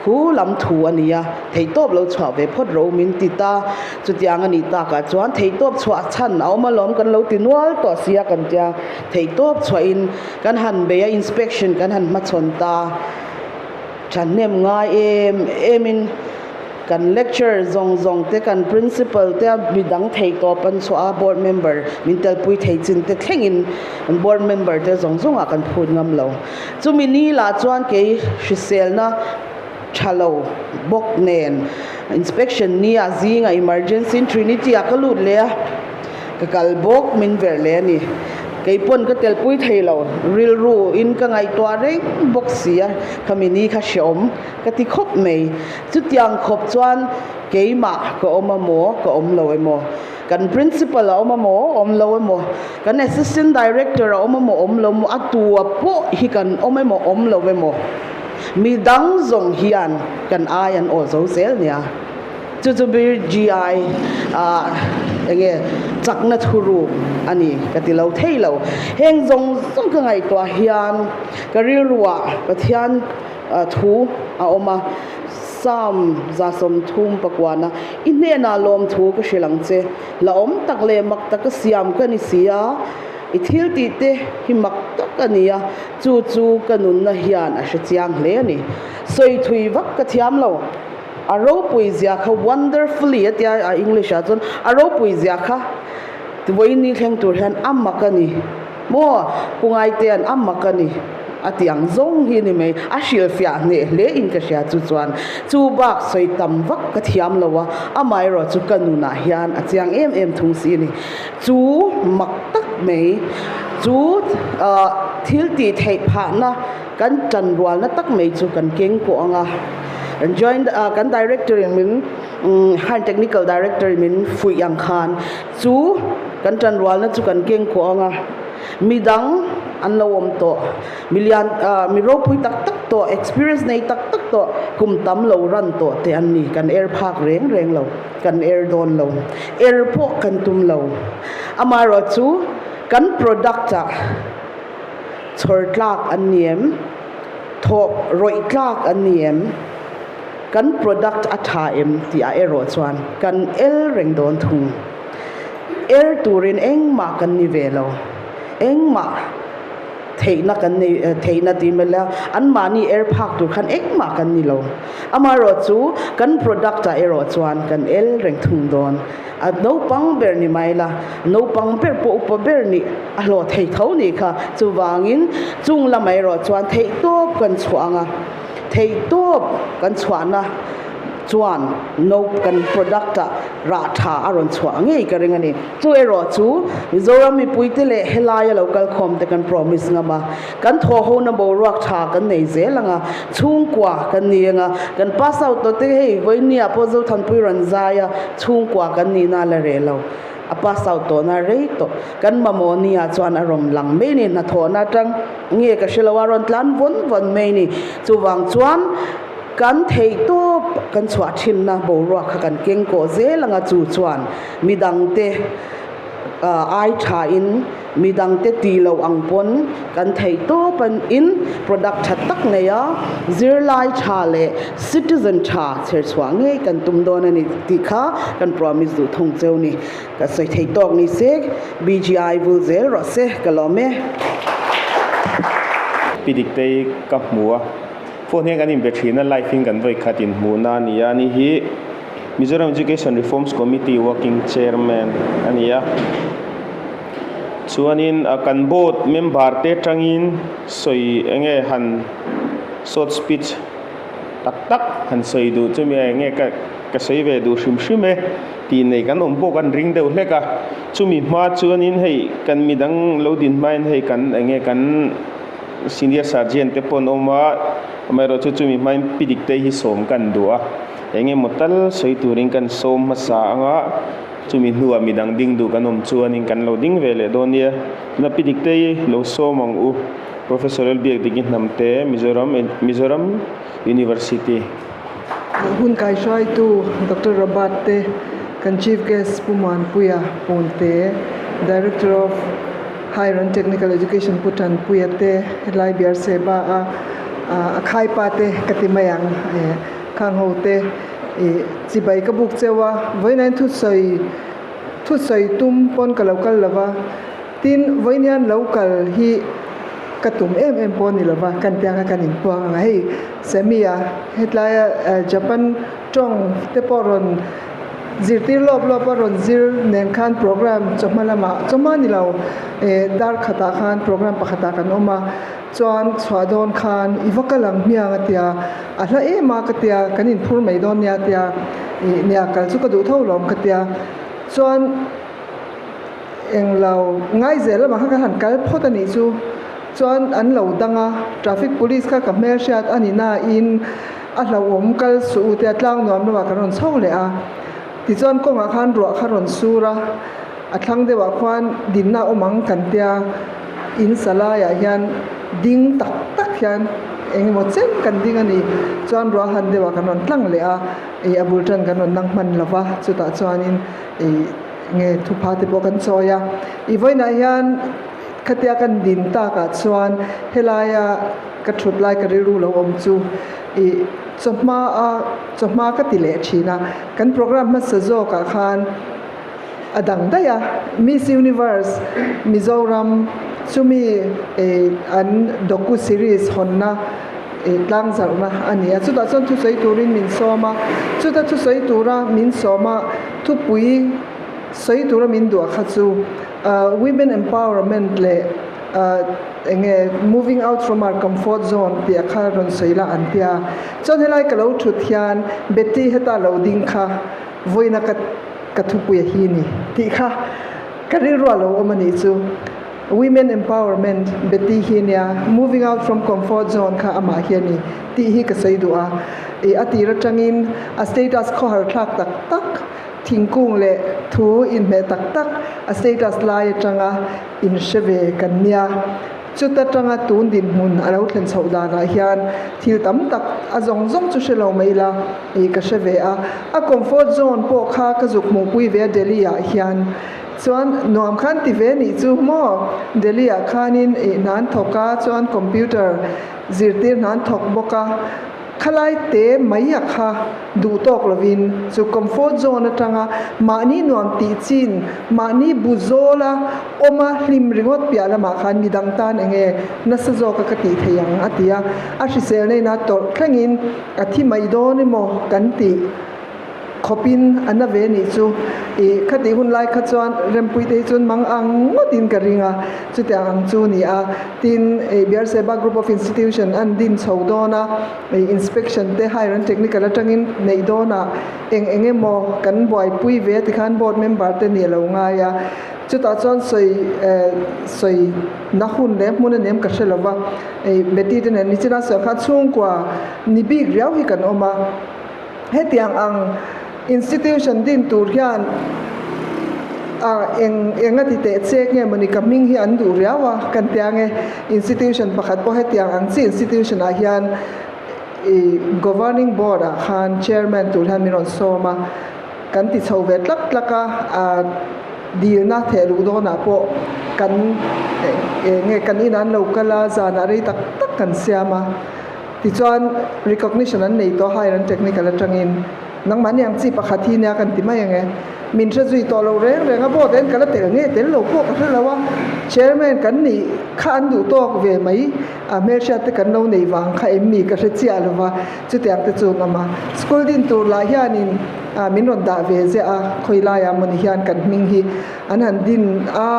khu lam thu a ni a, theihtawp lo chhuah ve phawt ro min ti ta. Chutiang a nih takah chuan theihtawp chhuah chhan a awm alawm kan lo ti nual tawh sia kan tia, theihtawp chhuahin kan han bei a, inspection kan han hmachhawn ta. Thahnem ngai em em in kan lecturer zawng zawng te kan principal te midang thei tawp an chhuah a board member min telpui thei chin te thleng in an board member te zawng zawng ah kan phut ngam lo. Chumi ni lah chuan kei hriselna tha lo bawk nen inspection ni ah zingah emergency in trinity ah ka lut leh a. Ka kal bawk min verh leh a ni. Kei pawn ka telpui thei lo, rilru in ka ngaihtuah reng bawk si a, khami ni kha hreawm ka ti khawp mai. Chutiang khawp chuan keimah ka awm a maw, ka awm lo emaw, kan principal a awm a maw, awm lo emaw, kan assistant director a awm a maw, awm lo emaw, a tua pawh hi kan awm emaw, awm lo emaw, midang zawng hian kan ai an aw zo zel nia. Chu chu bir GI ah enge chakna thuruk a ni ka ti lo thei lo. Heng zawng zawng ka ngaihtuah hian ka rilruah Pathian thu a awm a, Psalm 130 pakuana i hnenah lawmthu ka hrilh ang che, la awm tak leh mak taka siam ka ni si a, i thil tih te hi mak tak a ni a, chu chu ka nunna hian a hrechiang hle a ni. Sawi thui vak ka thiam lo. A ropui zia kha wonderfully a tia a English ah chuan a ropui zia kha vawiin thleng tur hian a mak a ni maw Pu Ngaitean a mak a ni a tih ang zawng hi a ni mai a hrilhfiah hneh hle in ka hria chu chuan chu bak sawi tam vak ka thiam lo a amaherawh chu ka nunah hian a chiang em em thung si a ni chu mak tak mai chu ah thil tih theih phahna Kan tanrualna tak mai chu kan keng pawh ang a, kan joint kan director in min han technical director in min fuih ang khan chu kan tanrualna chu kan keng pawh ang a. Midang an lo awm tawh, mi lian, mi ropui tak tak tawh, experience nei tak tak tawh, kum tam lo ran tawh te an ni. Kan er phak reng reng lo, kan er dawn lo, er pawh kan tum lo. Amaherawhchu kan product ah chhawr tlak an ni em? Thawh rawih tlak an ni em? Kan product a tha em tih ah erawh chuan kan el reng dawn thung. Er turin engmah kan ni ve lo. Engmah theihna kan nei theihna tih mai la, anmahni er phak tur khan engmah kan ni lo. Amaherawh chu kan product ah erawh chuan kan el reng thung dawn. A naupang ber ni mai la, naupang ber pawh upa ber nih a hlawh thei tho nih kha. Chuvangin chung lamah erawh chuan theihtawp kan chhuah ang a, theihtawp kan chhuahna chuan no kan product ah rah tha a rawn chhuah ngei ka ring a ni. Chu erawh chu Mizoram mipuite leh helaia lo kal khawm te kan promise ngam a, kan thawhhona boruak tha kan nei zel ang a, chhungkua kan ni ang a, kan pass out tawh te hei vawinia pawh Zothanpui rawn zai a, chhungkua kan nihna la reh lo, a pass out tawhna rei tawh. Kan mamawh nia chuan a rawn lang mai a ni, hnathawhna atang nge ka hre lo a, rawn tlan vawn vawn mai a ni. Chuvang chuan. Kan theihtawp kan chhuah thinna boruak kha kan keng kawh zel anga chu chuan midangte ai thain midangte tih loh ang pawn kan theihtawp in product tha tak nei a, zirlai tha leh citizen tha chher chhuah ngei kan tum dawn a ni tih kha kan promise duh thung cheu ni. Ka sawi thei tawk ni se BGI vul zel rawh se ka lawm e. Pi Diktei ka hmu a. Phone hian kan inbe thin a, live in kan vawi khat inhmuhna a ni a, ani hi Mizoram Education Reforms Committee Working Chairman a ni a. Chuanin kan board member te atangin sawi enge han short speech tak tak han sawi duh chumi enge ka ka sawi ve duh hrim hrim e tih nei kan awm pawh kan ring deuh hlek a. Chumi hma chuanin hei kan midang lo din hmain hei kan enge kan. Senior Sergeant te pawh an awm a, amaherawh chu chumi hmain Pi Diktei hi sawm kan duh a, eng emaw tal sawi turin kan sawm hmasa ang a, chumi hnuah midang ding duh kan awm chuanin kan lo ding ve leh dawn nia. Tuna Pi Diktei lo sawm ang u, Professor Lalbiakdiki Hnamte, Mizoram Mizoram University. Hun kaihruaitu Doctor Robert te, kan Chief Guest Pu Muanpuia Punte, Director of. Higher and Technical Education Pu Tanpuia te helai Beersheba a a khaipa te ka ti mai ang khang ho te ih chibai ka buk cheu a vawiin thusawi thusawi tum pawn ka lo kal lo va tin vawiin hian lo kal hi ka tum em em pawh a ni lo va kan tiang kha kan inpuang ang a hei Sammy a hetlaia Japan tawng te pawh rawn Zirtir lawp lawp a rawn zir nen khan program chawhma lamah chawhma ni lo eh dar khatah khan program pakhatah kan awm a chuan chhuah dawn khan i va kal ang hmiang a tia a hla em a ka tia kan inphur mai dawn nia tia ih nia kal chu ka duh tho lawm ka tia chuan englo ngai zel lamah kha ka han kal phawt a nih chu chuan an lo dang a traffic police kha ka hmelhriat a ni nain. A hlauhawm kal suh u tia tlang nuam lamah kan rawn chho leh a, tichuan kawngah khan ruah kha rawn sur a, a thlang deuhah khuan dinna awm ang kan tia in sa laiah hian ding tak tak hian eng emaw chen kan ding a ni, chuan ruah han deuhah kan rawn tlang leh a, ih a bul tan kan rawn nang hman lo va, chutah chuanin ih nge thupha te pawh kan chawi a, ih vawiinah hian khatia kan din takah chuan helaia. Ka thut lai ka rilru lo awm chu ih chawhma a chawhma ka ti leh thin a, kan program hmasa zawkah khan a dang daih a, Miss Universe Mizoram chumi ih an docu series hawnna ih tlangzarhna a ni a, chutah chuan thusawi turin min sawm a, chuta thusawi tura min sawm a thupui sawi tura min duah kha chu women empowerment leh Enge moving out from our comfort zone tih a kha rawn sawi la an tia. Chuan helai ka lo thut hian Betty heta lo ding kha vawiina ka ka thupui a hi ni tih kha ka rilru a lo awm a nih chu. Women empowerment Betty hi nia moving out from comfort zone kha amah hi a ni tih hi ka sawi duh a. Ih a tir atangin a status khawhar thlak tak tak. Thingkung leh thu inhmeh tak tak a status lai atanga inhre ve kan nia. Chuta tanga tun dinhmun a lo thlen chhoh danah hian thil tam tak a zawng zawng chu hre lo mai ila ih ka hre ve a. A comfort zone pawh kha ka zuk hmuhpui ve a Delhi ah hian. Chuan nuam khan ti ve nih chu maw Delhi ah khanin ih hna an thawk a chuan computer zirtir hna an thawk bawk a. Khalai te mai a kha duh tawk lovin chu comfort zone atanga mahni nuam tih chin, mahni bu zawla awma hlim ringawt piah lamah khan midang tan enge nasa zawka ka tih thei ang a ti a, a hriselna ina tawrh thlengin a thi mai dawn emaw kan tih. Khawpin a na ve nih chu. I khatih hun lai kha chuan Rempuite hi chuan mang ang ngawtin ka ring a, chutiang ang chu ni a. Tin, i Beerseba Group of Institution an din chho dawn a, i inspection te higher and technical atangin neih dawnah eng eng emaw kan buaipui ve a tikhan board member te nih a lo ngai a. Chutah chuan sawi sawi na hun leh hmun a nem ka hre lo va, i Betty te nen nichina sawi khan chhungkua ni bik riau hi kan awm a. Hetiang ang institution din tur hian a eng eng a ti teh chek nge mawni ka hming hi an duh riau a kan tia nge institution pakhat pawh hetiang ang chi institution ah hian ih governing board ah khan chairman tur hian min rawn sawm a kan ti chho ve tlak tlak a a dilna theh luh dawnah pawh kan eng nge kan inah an lo kal a zanah rei tak tak kan siam a. Tichuan recognition an nei tawh higher and technical atangin nangmahni ang chi pakhat hi nia kan ti mai ang e. Min hre zui tawh lo reng reng a board en ka la tel nge tel lo pawh ka hre lo a, chairman kan nih kha an duh tawk ve mai a hmelhriat te kan lo nei vang kha em mi ka hre chiah lo va, chutiang te chu an awm a. School din tur lah hianin min rawn dah ve ziah a, khawi laiah mawni hian kan hming hi An han din a,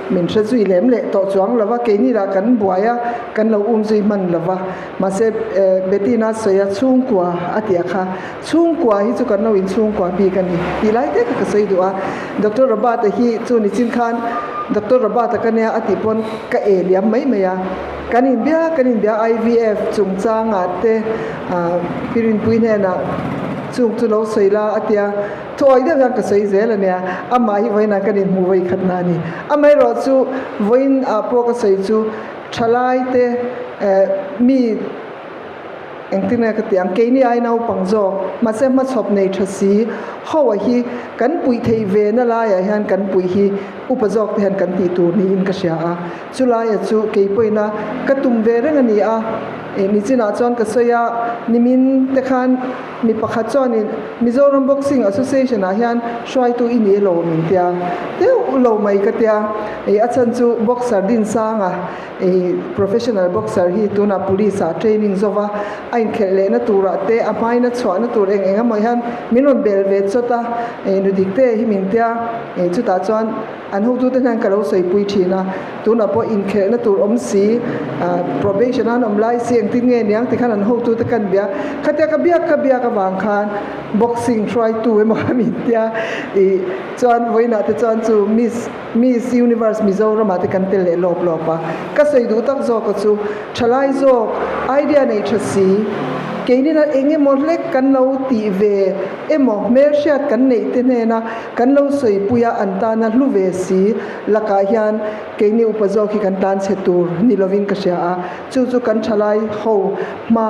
min hre zui lem leh tawh chuang lo va, keini lah kan buai a, kan lo um zui hman lo va. Mahse, Bettina sawi a, chhungkua a ti a kha, chhungkua hi chu kan lo inchhungkua bik a ni tih lai te kha ka sawi duh a. Doctor Robert-a hi chu nichin khan Doctor Robert-a ka nia a tih pawn ka e liam mai mai a. Kan inbia kan inbia IVF chungchangah te Pi Rinpui hnenah chung chu lo sawi la a ti a. Thuawi deuh hian ka sawi zel a nia, amah hi vawiinah kan inhmuh vawi khat na a ni. Amaherawh chu vawiin ah pawh ka sawi chu thalai te eh mi engtin nge ka tih ang, keini ai naupang zawk mahse hmachhawp nei tha si ho a hi kan puih theih ve na laiah hian kan puih hi upa zawk te hian kan tih tur niin ka hria a. Chulaia chu kei pawhin a ka tum ve reng a ni a, eh nichinah chuan ka sawi a, nimin te khan Mi pakhat chuanin Mizoram Boxing Association ah hian hruaitu i ni elo min tia deuh lo mai ka tia. Ih a chhan chu boxer Dinsanga ih professional boxer hi tunah police ah training zawva a inkhelh lehna turah te a hmaina chhuahna tur eng eng emaw hian min rawn bel ve chawt a ih nu dik te hi min tia ih chutah chuan An hotute hian ka lo sawipui thin a, tunah pawh inkhelhna tur awm si, probation an awm lai si engtin nge niang tikhan an hotute kan bia. Khatia ka biak ka biak avang khan boxing hruaitu emaw ka min tia ih chuan vawiinah te chuan chu Miss Miss Universe Mizoramah te kan tel leh lawp lawp a. Ka sawi duh tak zawka chu thalai zawk idea nei tha si, keinina eng emaw hlek kan lo tih ve emaw hmelhriat kan neih te hnena Kan lo sawipui a, an tana hlu ve si lakah hian keini upa zawk hi kan tan chhe tur ni lovin ka hria a, chu chu kan thalai ho hma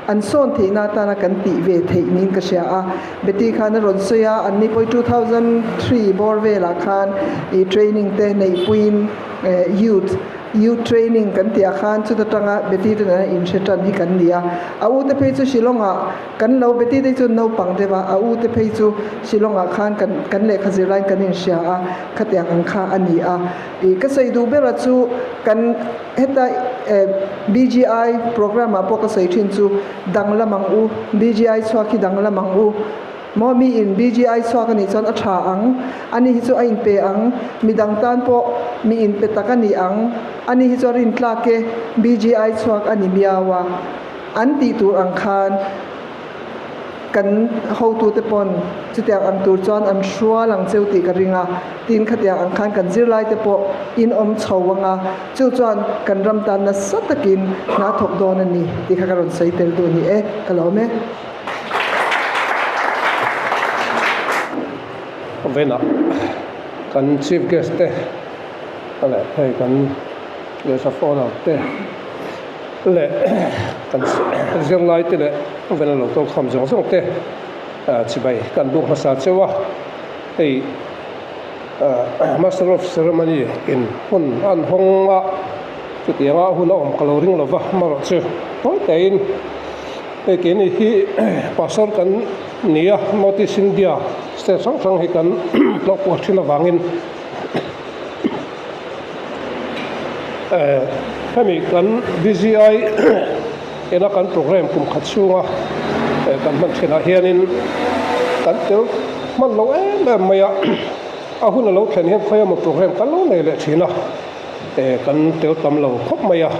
an sawn theihna atana kan tih ve theih niin ka hria a. Betty khan a rawn sawi a, anni pawh 2003 bawr velah khan ih training te neihpuiin youth Youth training kan tih ah khan chuta tanga Betty te nena inhre tan hi kan ni a, a u te phei chu Shillong ah kan lo Betty te chu naupang deuh a, a u te phei chu Shillong ah khan kan kan lehkha zir laiin kan inhria a, khatiang ang kha a ni a. Ih ka sawi duh ber a chu kan heta eh BGI program ah pawh ka sawi thin chu danglam ang u, BGI chhuak hi danglam ang u. Maw mi in BGI chhuak a nih chuan a tha ang, ani hi chu a inpe ang, midang tan pawh mi inpe tak a ni ang, ani hi chu a rintlak e, BGI chhuak a ni miau a, an tih tur ang khan kan hotute pawn chutiang ang tur chuan an hrual ang cheu tih ka ring a, tin khatiang ang khan kan zirlaite pawh in awm chho ang a, chu chuan kan ram tan nasa takin hna thawk dawn a ni tih kha ka rawn sawi tel duh a ni e, ka lawm e. Venah kan Chief Guest te leh hei kan Guest of Honour te leh kan zirlai te leh vena lo kal khawm zawng zawng te chibai kan buk hmasa cheu a, hei Master of Ceremony in hun an hawng a, chutianga hun a awm ka lo ring lova amaherawhchu tawi tein hei keini hi Pastor kan ni a, North East India state hrang hrang hi kan tlawh kual thin avangin hemi kan BGI ena kan program kum khat chhunga kan hman thinah hianin kan tel hman lo em em mai a, a hun a lo thlen hian khawi emaw program kan lo nei leh thin a, kan tel tam lo khawp mai a,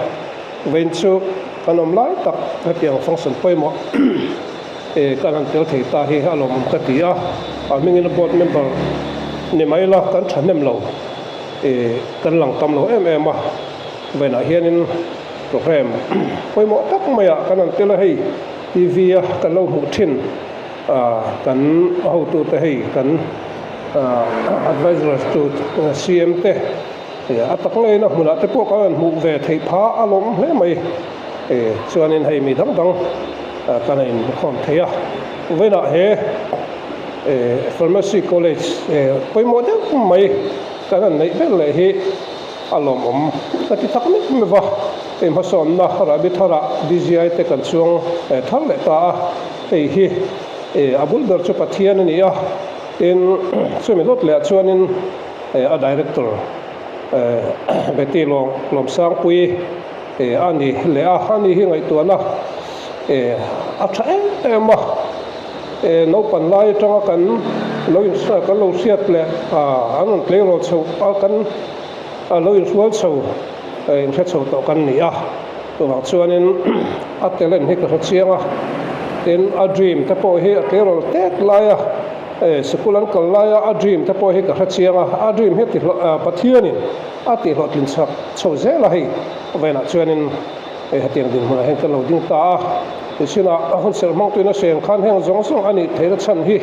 vawiin chu kan awm lai tak hetiang function pawimawh Kan han tel thei ta hi a lawmawm ka ti a, a hmingin a board member ni mai la kan thahnem lo, kan lang tam lo em em a, vawiinah hianin program pawimawh tak maiah kan han tel a, hei TV a kan lo hmuh thin kan hotute hei kan advisors tu CM te a tak ngeiin a hmunah te pawh kan han hmuh ve theih pha a lawm hle mai. Chuanin hei mi dang dang kan a inkhawm thei a, vawiinah he Pharmacy College pawimawh deuh mai kan han neih ber leh hi a lawmawm ka ti tak mek mek a, hei hmasawnna rahbi tharah BGI te kan chuang thar leh ta a, hei hi a bul ber chu Pathian a ni a, tin chumi lawt leh ah chuanin a Director Betty Lawmsangpuii A ni leh a, a ni hi ngaihtuahna a tha em em a, naupan lai atanga kan lo in kan lo hriat leh an rawn tleirawl chho a, kan lo inhrual chho inhre chho tawh kan ni a, chuvang chuanin a talent hi ka hre chiang a, tin a dream te pawh hi a tleirawl tek lai a, sikul an kal laia a dream te pawh hi ka hre chiang a, a dream hi Pathianin A tih hlawhtlin chak chho zel a hei vawiinah chuanin hei hetiang dinhmunah hian kan lo ding ta a, nichinah a hun serh hmangtuin a seng khan heng zawng zawng a nih theihna chhan hi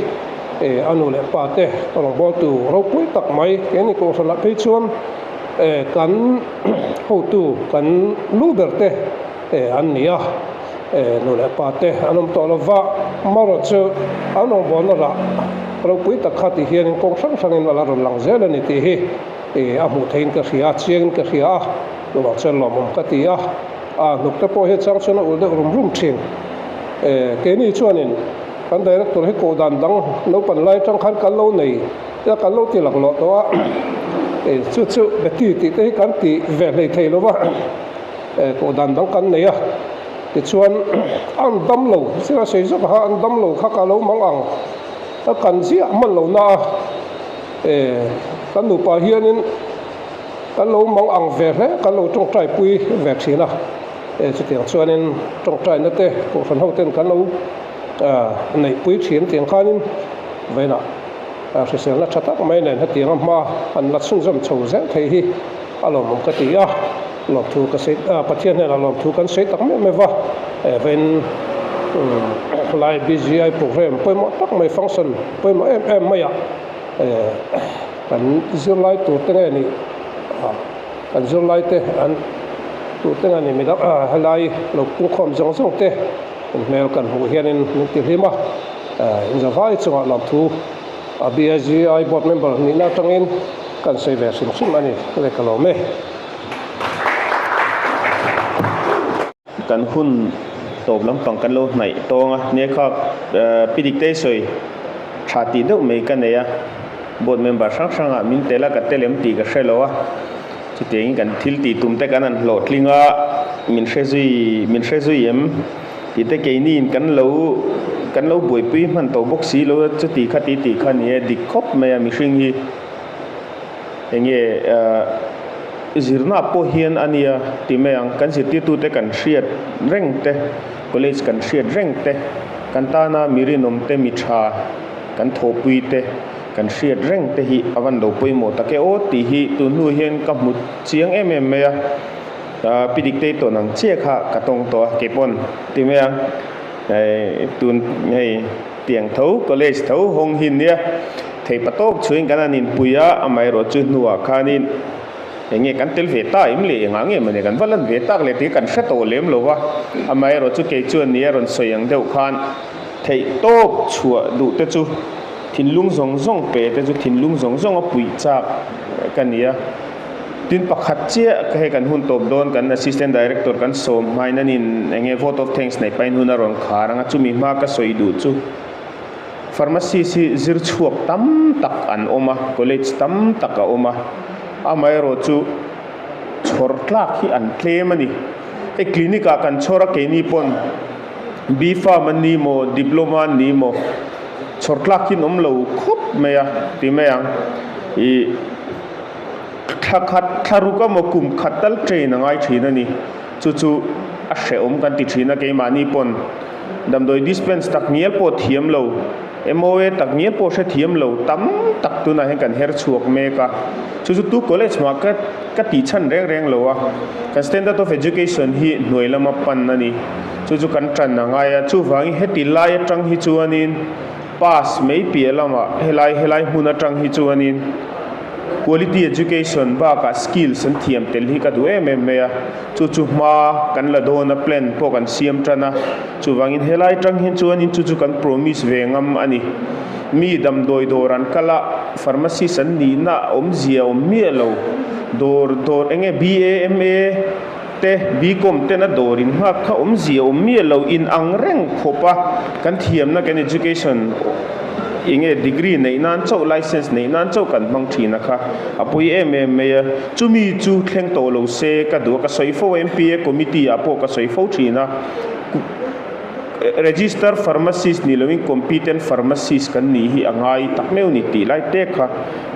a nu leh pa te rawngbawltu ropui tak mai keini kohhranah phei chuan kan hotu kan lu ber te an ni a, nu leh pa te an awm tawh lova amaherawhchu an rawngbawlna rah ropui tak kha tih hianin kawng hrang hrangin a la rawn lang zel a ni tih hi. A hmuh theihin ka hria a, chiangin ka hria a, tunah chuan lawmawm ka ti a, a hnuk te pawh hi chang chuan a ulh deuh rum rum thin. Keini chuanin kan director hi koh dan dang naupan lai atang khan kan lo nei a, kan lo ti laklawh tawh a, chu chu Betty tih te hi kan ti ve hlei thei lo va, koh dan dang kan nei a, tichuan an dam lo, zira sei zawk kha an dam lo kha ka lo mang ang, a kan ziah hman lo na a. Kan nupa hianin kan lo mang ang ve hle, kan lo tawngtai pui ve thin a, chutiang chuanin tawngtaina te kohhran ho ten kan lo neih pui thin tiang khanin vawiinah hriselna tha tak mai nen hetianga hma an la chhunzawm chho zel thei hi a lawmawm ka ti a, lawmthu ka sawi Pathian hnenah lawmthu kan sawi tak meuh meuh va, vawiin lai BGI program pawimawh tak mai function pawimawh em em mai ah kan zirlai tur te nge nih kan zirlai te an tur te nge nih midang helai lo pungkhawm zawng zawng te hmel kan hmuh hianin min ti hlim a inzavai chungah lawmthu a BIGI board member nihna atangin kan sawi ve hrim hrim a ni le ka lawm e. Kan hun tawp lampang kan lo hnaih tawng a, nia kha Pi Diktei sawi tha tih deuh mai ka nei a, board member hrang hrangah min tel a, ka tel em tih ka hre lo a, chutiangin kan thil tih tum te kan han hlawhtling a, min hre zui min hre zui em tih te keiniin kan lo kan lo buaipui hman tawh bawk si lo a, chuti kha ti tih kha ni e, dik khawp mai a mihring hi. Enge zirna pawh hian a nia ti mai ang, kan zirtirtute kan hriat reng te, college kan hriat reng te, kan tana mi rinawm te, mi tha kan thawhpui te kan hriat reng te hi a van lo pawimawh tak e aw tih hi tun hnu hian ka hmu chiang em em mai a, pi Diktei tawn ang chiah kha ka tawng tawh a keipawn ti mai ang, tun hei tiang tho college tho hawng hi nia. Theihpatawp chhuain kan han inpui a, amaherawhchu hnuah khanin eng nge kan tel ve ta em le, engah nge mawni kan va lan ve tak le tih kan hre tawh lem lo va, amaherawhchu kei chuan ni a rawn sawi ang deuh khan theihtawp chhuah duh te chu thinlung zawng zawng pe te chu thinlung zawng zawng a puih chak ka ni a. Tin pakhat chiah ka hei kan hun tawp dawn kan Assistant Director kan sawm hmain an in eng nge vote of thanks neih pahin hun a rawn khar ang a, chumi hma ka sawi duh chu Pharmacist hi zir chhuak tam tak an awm a, college tam tak a awm a, amaherawhchu chhawr tlak hi an tlem a ni. Hei clinic ah kan chhawr a keini pawn B Pharm an ni maw Diploma an ni maw chhawr tlak hi an awm lo khawp mai a ti mai ang ih. Thla khat, thla ruk emaw kum khat tal train a ngai thin a ni. Chu chu a hrehawm kan ti thin a, keimahni pawn damdawi dispense tak ngial pawh thiam lo, MOA tak ngial pawh hre thiam lo tam tak tunah hian kan her chhuak mek a. Chu chu tu college mah ka ka tih chhan reng reng lo a, kan standard of education hi hnuai lama pan a ni. Chu chu kan tan a ngai a, chuvangin heti lai atang hi chuanin Pass mai piah lamah helai helai hmun atang hi chuanin quality education bakah skills an thiam tel hi ka duh em em mai a, chu chu hma kan la dawn a plan pawh kan siam tan a, chuvangin helai tang hian chuanin chu chu kan promise ve ngam a ni. Mi damdawi dawr an kal a, pharmacist an nihna awmzia awm miah lo, dawr dawr enge BAMA, Te, Bcom ten a dawr in nghak kha awmzia awm miah lo in ang reng khawp a, kan thiamna kan education enge degree neih nan chauh license neih nan chauh kan hmang thin a kha a pawi em em mai a, chumi chu thleng tawh lo se ka duh a, ka sawi fo a MPA committee ah pawh ka sawi fo thin a. Register pharmacist ni loin competent pharmacist kan nih hi a ngai tak meuh ni tih lai te kha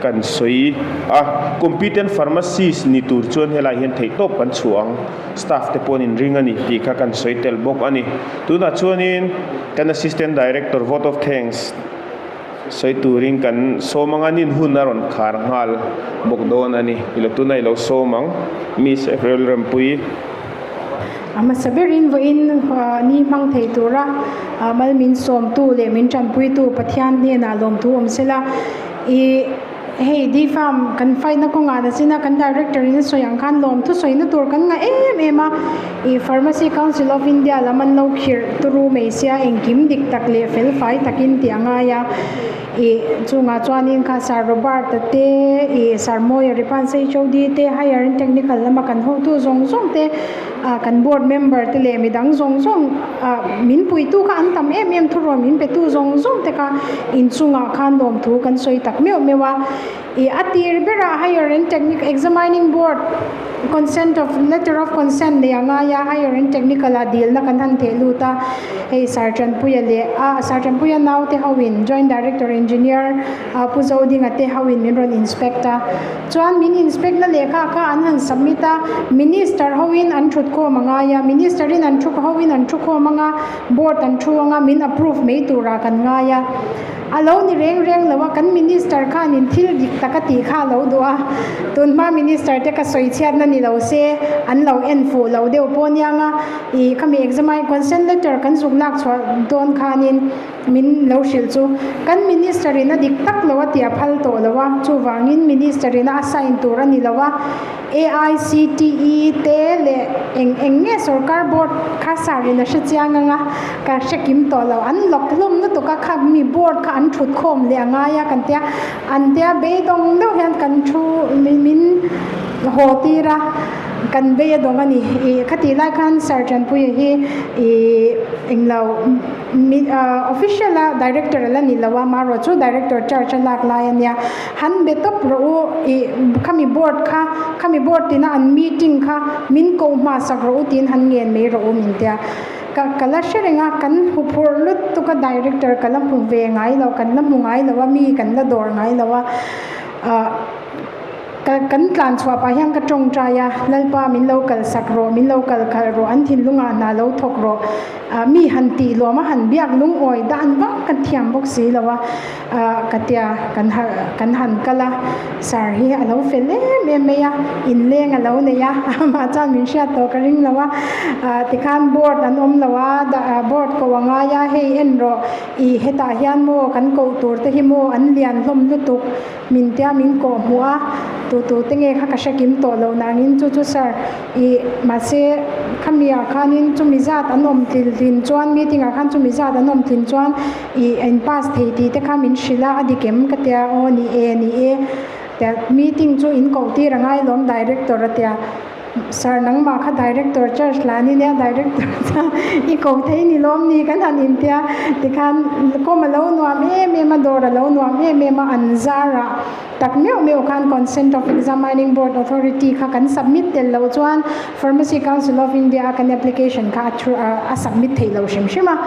kan sawi a. Competent pharmacist ni tur chuan helai hian theihtawp kan chhuah ang, staff te pawh an inring a ni tih kha kan sawi tel bawk a ni. Tunah chuanin kan Assistant Director vote of thanks sawi turin kan sawm ang a, nin hun a rawn khar nghal bawk dawn a ni. Ilo tunah ilo sawm ang Miss April Rempuii. A hmasa berin vawiin ni hmang thei tura mal min sawmtu leh min tanpuitu Pathian hnenah lawmthu awm sela. Ih hei D Farm kan fight na kawngah na china kan director in a sawi ang khan lawmthu sawina tur kan ngah em em a. Ih Pharmacy Council of India lam an lo khirh turu mai sia engkim dik tak leh fel fai takin tih a ngai a. Ih chungah chuanin kha Sir Robert-a te ih Sir Mawia Ripan HOD te Higher and Technical lama kan hotu zawng zawng te ah kan board member te leh midang zawng zawng ah min puitu kha an tam em em thurawn min petu zawng zawng te kha inchungah khan lawmthu kan sawi tak meuh meuh a. Ih a tir berah Higher and Technical Examining Board consent of letter of consent nei a ngai a, Higher and Technical ah dilna kan han theh lut a, hei Sir Tanpuia leh a Sir Tanpuia naute hoin Joint Director Engineer Pu Zodinga te hoin min rawn inspect a, chuan min inspect na lehkha kha an han submit a, Minister hoin an thut khawm a ngai a, Minister in an thu hoin an thu khawm anga Board an thu anga min approve mai turah kan ngai a. A lo ni reng reng lo a, kan Minister khanin thil dik tak a tih kha a lo duh a, tunhma Minister te ka sawi chhiatna ni lo se, an lo en fuh lo deuh pawh aniang a, ih khami examine consent letter kan zuk lak chhuah dawn khanin min lo hrilh chu kan Minister in a dik tak lo a tih a phal tawh lo a, chuvangin Minister in a sign tur a ni lo a. AICTE te leh eng eng nge sorkar board kha sarin a hre chiang ang a, ka hre kim tawh lo. An lawk hlawm lutuk a, kha mi board kha an thut khawm leh a ngai a kan tia, an tia beidawng deuh hian kan thu min haw tir a, kan bei a dawng a ni. Ih khatih lai khan Sir Tanpuia hi ih englo. Mi official a director a la ni lo a, amaherawh chu director charge a lak lai a nia. Han be tawp rawh u, ih khami board kha, khami board tina an meeting kha min ko hmasak rawh u tiin han ngen mai rawh u min tia. Ka ka la hre reng a, kan hmu phurh lutuk a director ka la hmu ve ngai lo, kan la hmu ngai lo a, mi kan la dawr ngai lo a, ah. Ka kan tlan chhuah pah hian ka tawngtai a, Lalpa min lo kal sak rawh, min lo kal khalh rawh, an thinlungah hna lo thawk rawh, mi han tih luam a han biak lungawi dan vak ka thiam bawk si lo a, ka tia kan kan han kal a, sir hi a lo fel em em mai a, inleng a lo nei a, amah chuan min hriat tawh ka ring lo a, tikhan board an awm lo a, board ko a ngai a, hei en rawh, ih hetah hian maw kan koh tur te hi maw an lian hlawm lutuk, Min tia min kawh hmuh a, tu tu te nge kha ka hre kim tawh lo nangin chu chu sir ih mahse khami ah khanin chumi zat an awm tlin tlin chuan meeting ah khan chumi zat an awm tlin chuan ih in pass thei tih te kha min hrilh a a dik em ka tia aw ni e ni e tia meeting chu in koh tir a ngai lawm director a tia. Sir nangmah kha director church la ni nia director chuan i ko thei ni lawm ni kan han intia tikhan kawm a lo nuam em em a dawr a lo nuam em em a an zarah tak meuh meuh khan consent of examining board authority kha kan submit tel loh chuan pharmacy council of India a kan application kha a thu a submit theih loh hrim hrim a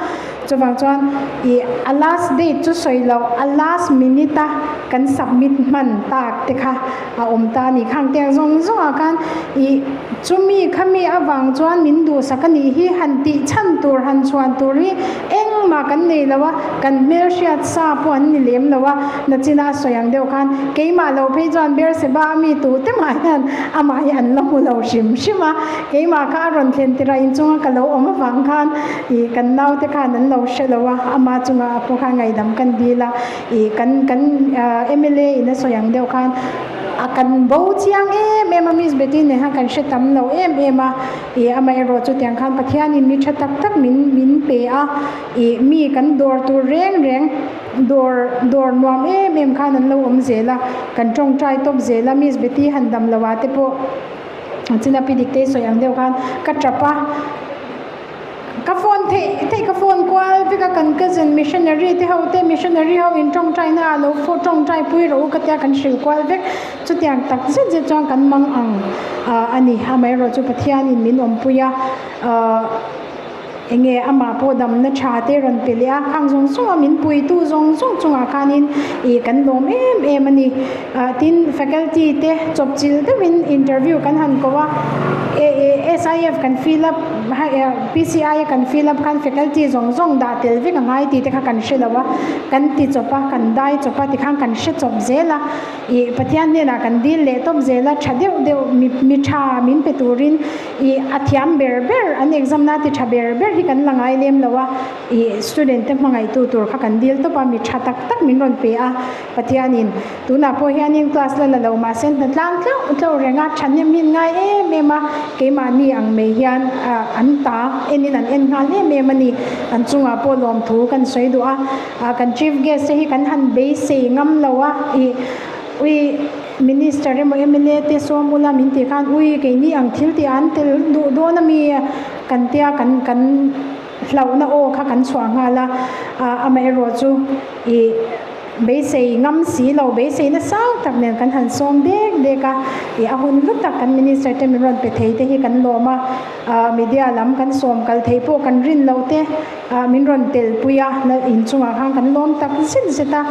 chuvang chuan ih a last date chu sawi loh a last minute a kan submit hman tak te kha A awm ta a ni. Khang tiang zawng zawngah khan ih chumi khami avang chuan min duhsak a nih hi han tih chhan tur han chhuan tur hi engmah kan nei lo a, kan hmelhriat sa pawh an ni lem lo a, nachina a sawi ang deuh khan keimah lo phei chuan Berseba a mi tu te mah hian amah hi an la hmu lo hrim hrim a, keimah kha a rawn thlen tirh a inchunga ka lo awm avang khan ih kan naute khan an lo hre lo a, ama chungah pawh khan ngaihdam kan dil a. Ih kan kan mla in a sawi ang deuh khan a kan bo chiang em em a Miss Betty nen khan kan hre tam lo em em a ih amaherawh chu tiang khan Pathianin mi tha tak tak min min pe a ih mi kan dawr tur reng reng dawr dawr nuam em em khan an lo awm zel a kan tawngtai tawp zel a Miss Betty han dam loh ah te pawh china pi dik te sawi ang deuh khan ka tap a. Ka phone theih theih ka phone kual vek a kan cousin missionary te ho te missionary ho in tawngtai na ah lo tawngtai pui rawh u ka tia kan hrilh kual vek chutiang tak zet zet chuan kan mang ang ah a ni amaherawh chu Pathian in min awmpui a ah eng nge amah pawh damna tha te rawn pe leh a khang zawng zawng a min puitu zawng zawng chungah khanin ih kan lawm em em a ni ah tin faculty te chawpchilh deuhin interview kan han ko a SIF kan fill up. PCI a kan fill up khan faculty zawng zawng dah tel vek a ngai tih te kha kan hre lo a, kan ti chawp a, kan dai chawp a tikhan kan hre chawp zel a, ih Pathian hnenah kan dil leh tawp zel a, tha deuh deuh mi mi tha min pe turin ih a thiam ber ber an exam na ti tha ber ber hi kan la ngai lem lo a, ih student te hmangaihtu tur kha kan dil tawp a, mi tha tak tak min rawn pe a Pathianin. Tunah pawh hianin class la la lo mahse hna tlang tlauh tlauh reng a, thahnem hi an ngai em em a, keimahni ang mai hian an ta enin an en nghal em em a ni. An chungah pawh lawmthu kan sawi duh a, kan chief guest te hi kan han beisei ngam lo a, ih ui minister emaw mla te sawm ula min tih khan ui keini ang thil tih an tel duh dawn ami kan tia kan kan hlauhna aw kha kan chhuah nghal a, amaherawh chu ih. Beisei ngam si lo, beisei na sang tak nen kan han sawm dek dek a, ih a hun hlu tak kan minister te min rawn pe thei te hi kan lawm a, ah media lam kan sawm kal thei pawh kan rin lo te ah min rawn tel pui a, lal inchungah khan kan lawm tak zet zet a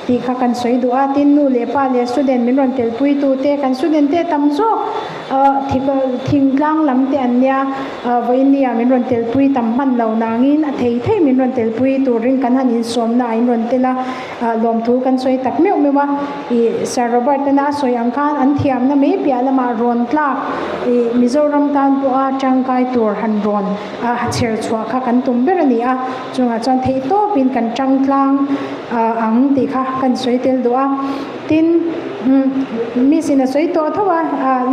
tih kha kan sawi duh a, tin nu leh pa leh student min rawn tel pui tu te kan student te tam zawk ah thingtlang lam te an nia. Vawinia min rawn telpui tam hman lo nangin a thei thei min rawn telpui turin kan han insawmna a inrawn tel a, lawmthu kan sawi tak meuh meuh a. Ih Sir Robert tena a sawi ang khan an thiamna mai piah lamah rawn tlak ih Mizoram tan pawha tangkai tur han rawn chher chhuah kha kan tum ber a ni a, chungah chuan theihtawpin kan tangtlang ang tih kha kan sawi tel duh a. Tin, Miss in a sawi tawh tho a,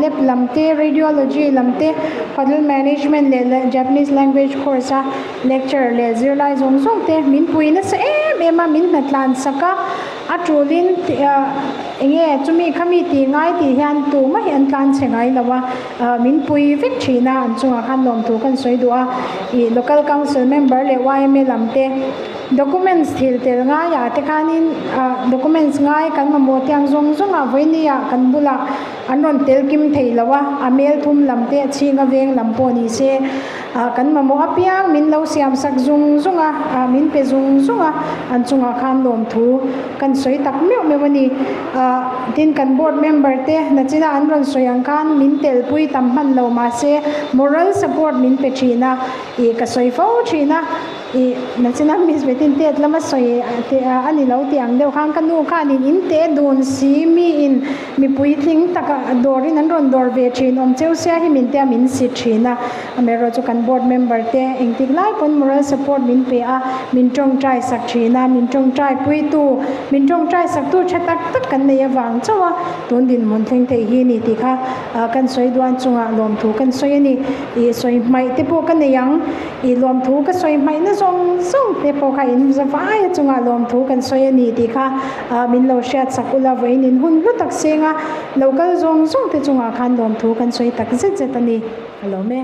lab lam te, radiology lam te, hotel management leh Japanese language course a lecture leh zirlai zawng zawng te min pui nasa em em a, min hnatlan sak a, a tulin enge chumi khami tih ngai tih hian tumah hi an tlan chhe ngai lo a, min pui vek thin a, an chungah khan lawmthu kan sawi duh a, ih local council member leh yma lam te. Documents thil tel ngaiah te khanin documents ngai kan mamawh tiang zawng zawngah vawinia kan bulah an rawn tel kim thei lo a, a mel thum lam te a chhinga veng lam pawh ni se Kan mamawh apiang min lo siam sak zung zung a, min pe zung zung a, an chungah khan lawmthu kan sawi tak meuh meuh a ni. Tin, kan board member te nachina an rawn sawi ang khan min telpui tam hman lo mahse moral support min pe thin a, ih ka sawi fo thin a. Ih, nachina Miss Betin tet lama sawi teh a ni lo tih ang deuh khan ka nu khanin in teh dun si miin mipui tling taka dawrin an rawn dawr ve thin awm cheu sia hi min tia min sit thin a. Amaherawh chu kan board member te engtik lai pawn moral support min pe a, min tawngtai sak thin a, min tawngtai puitu, min tawngtai saktu tha tak tak kan nei avang chauh a, tun dinhmun thleng thei hi ni tih kha kan sawi duan chungah lawmthu kan sawi a ni. Ih, sawi hmaih te pawh ka nei ang. I lawmthu ka sawi hmaihna zawng zawng te pawh kha in zavai a chungah lawmthu kan sawi a ni tih kha min lo hriat sak ula vawiin in hun hlu tak senga lo kal zawng zawng te chungah khan lawmthu kan sawi tak zet zet a ni. Ka lawm e.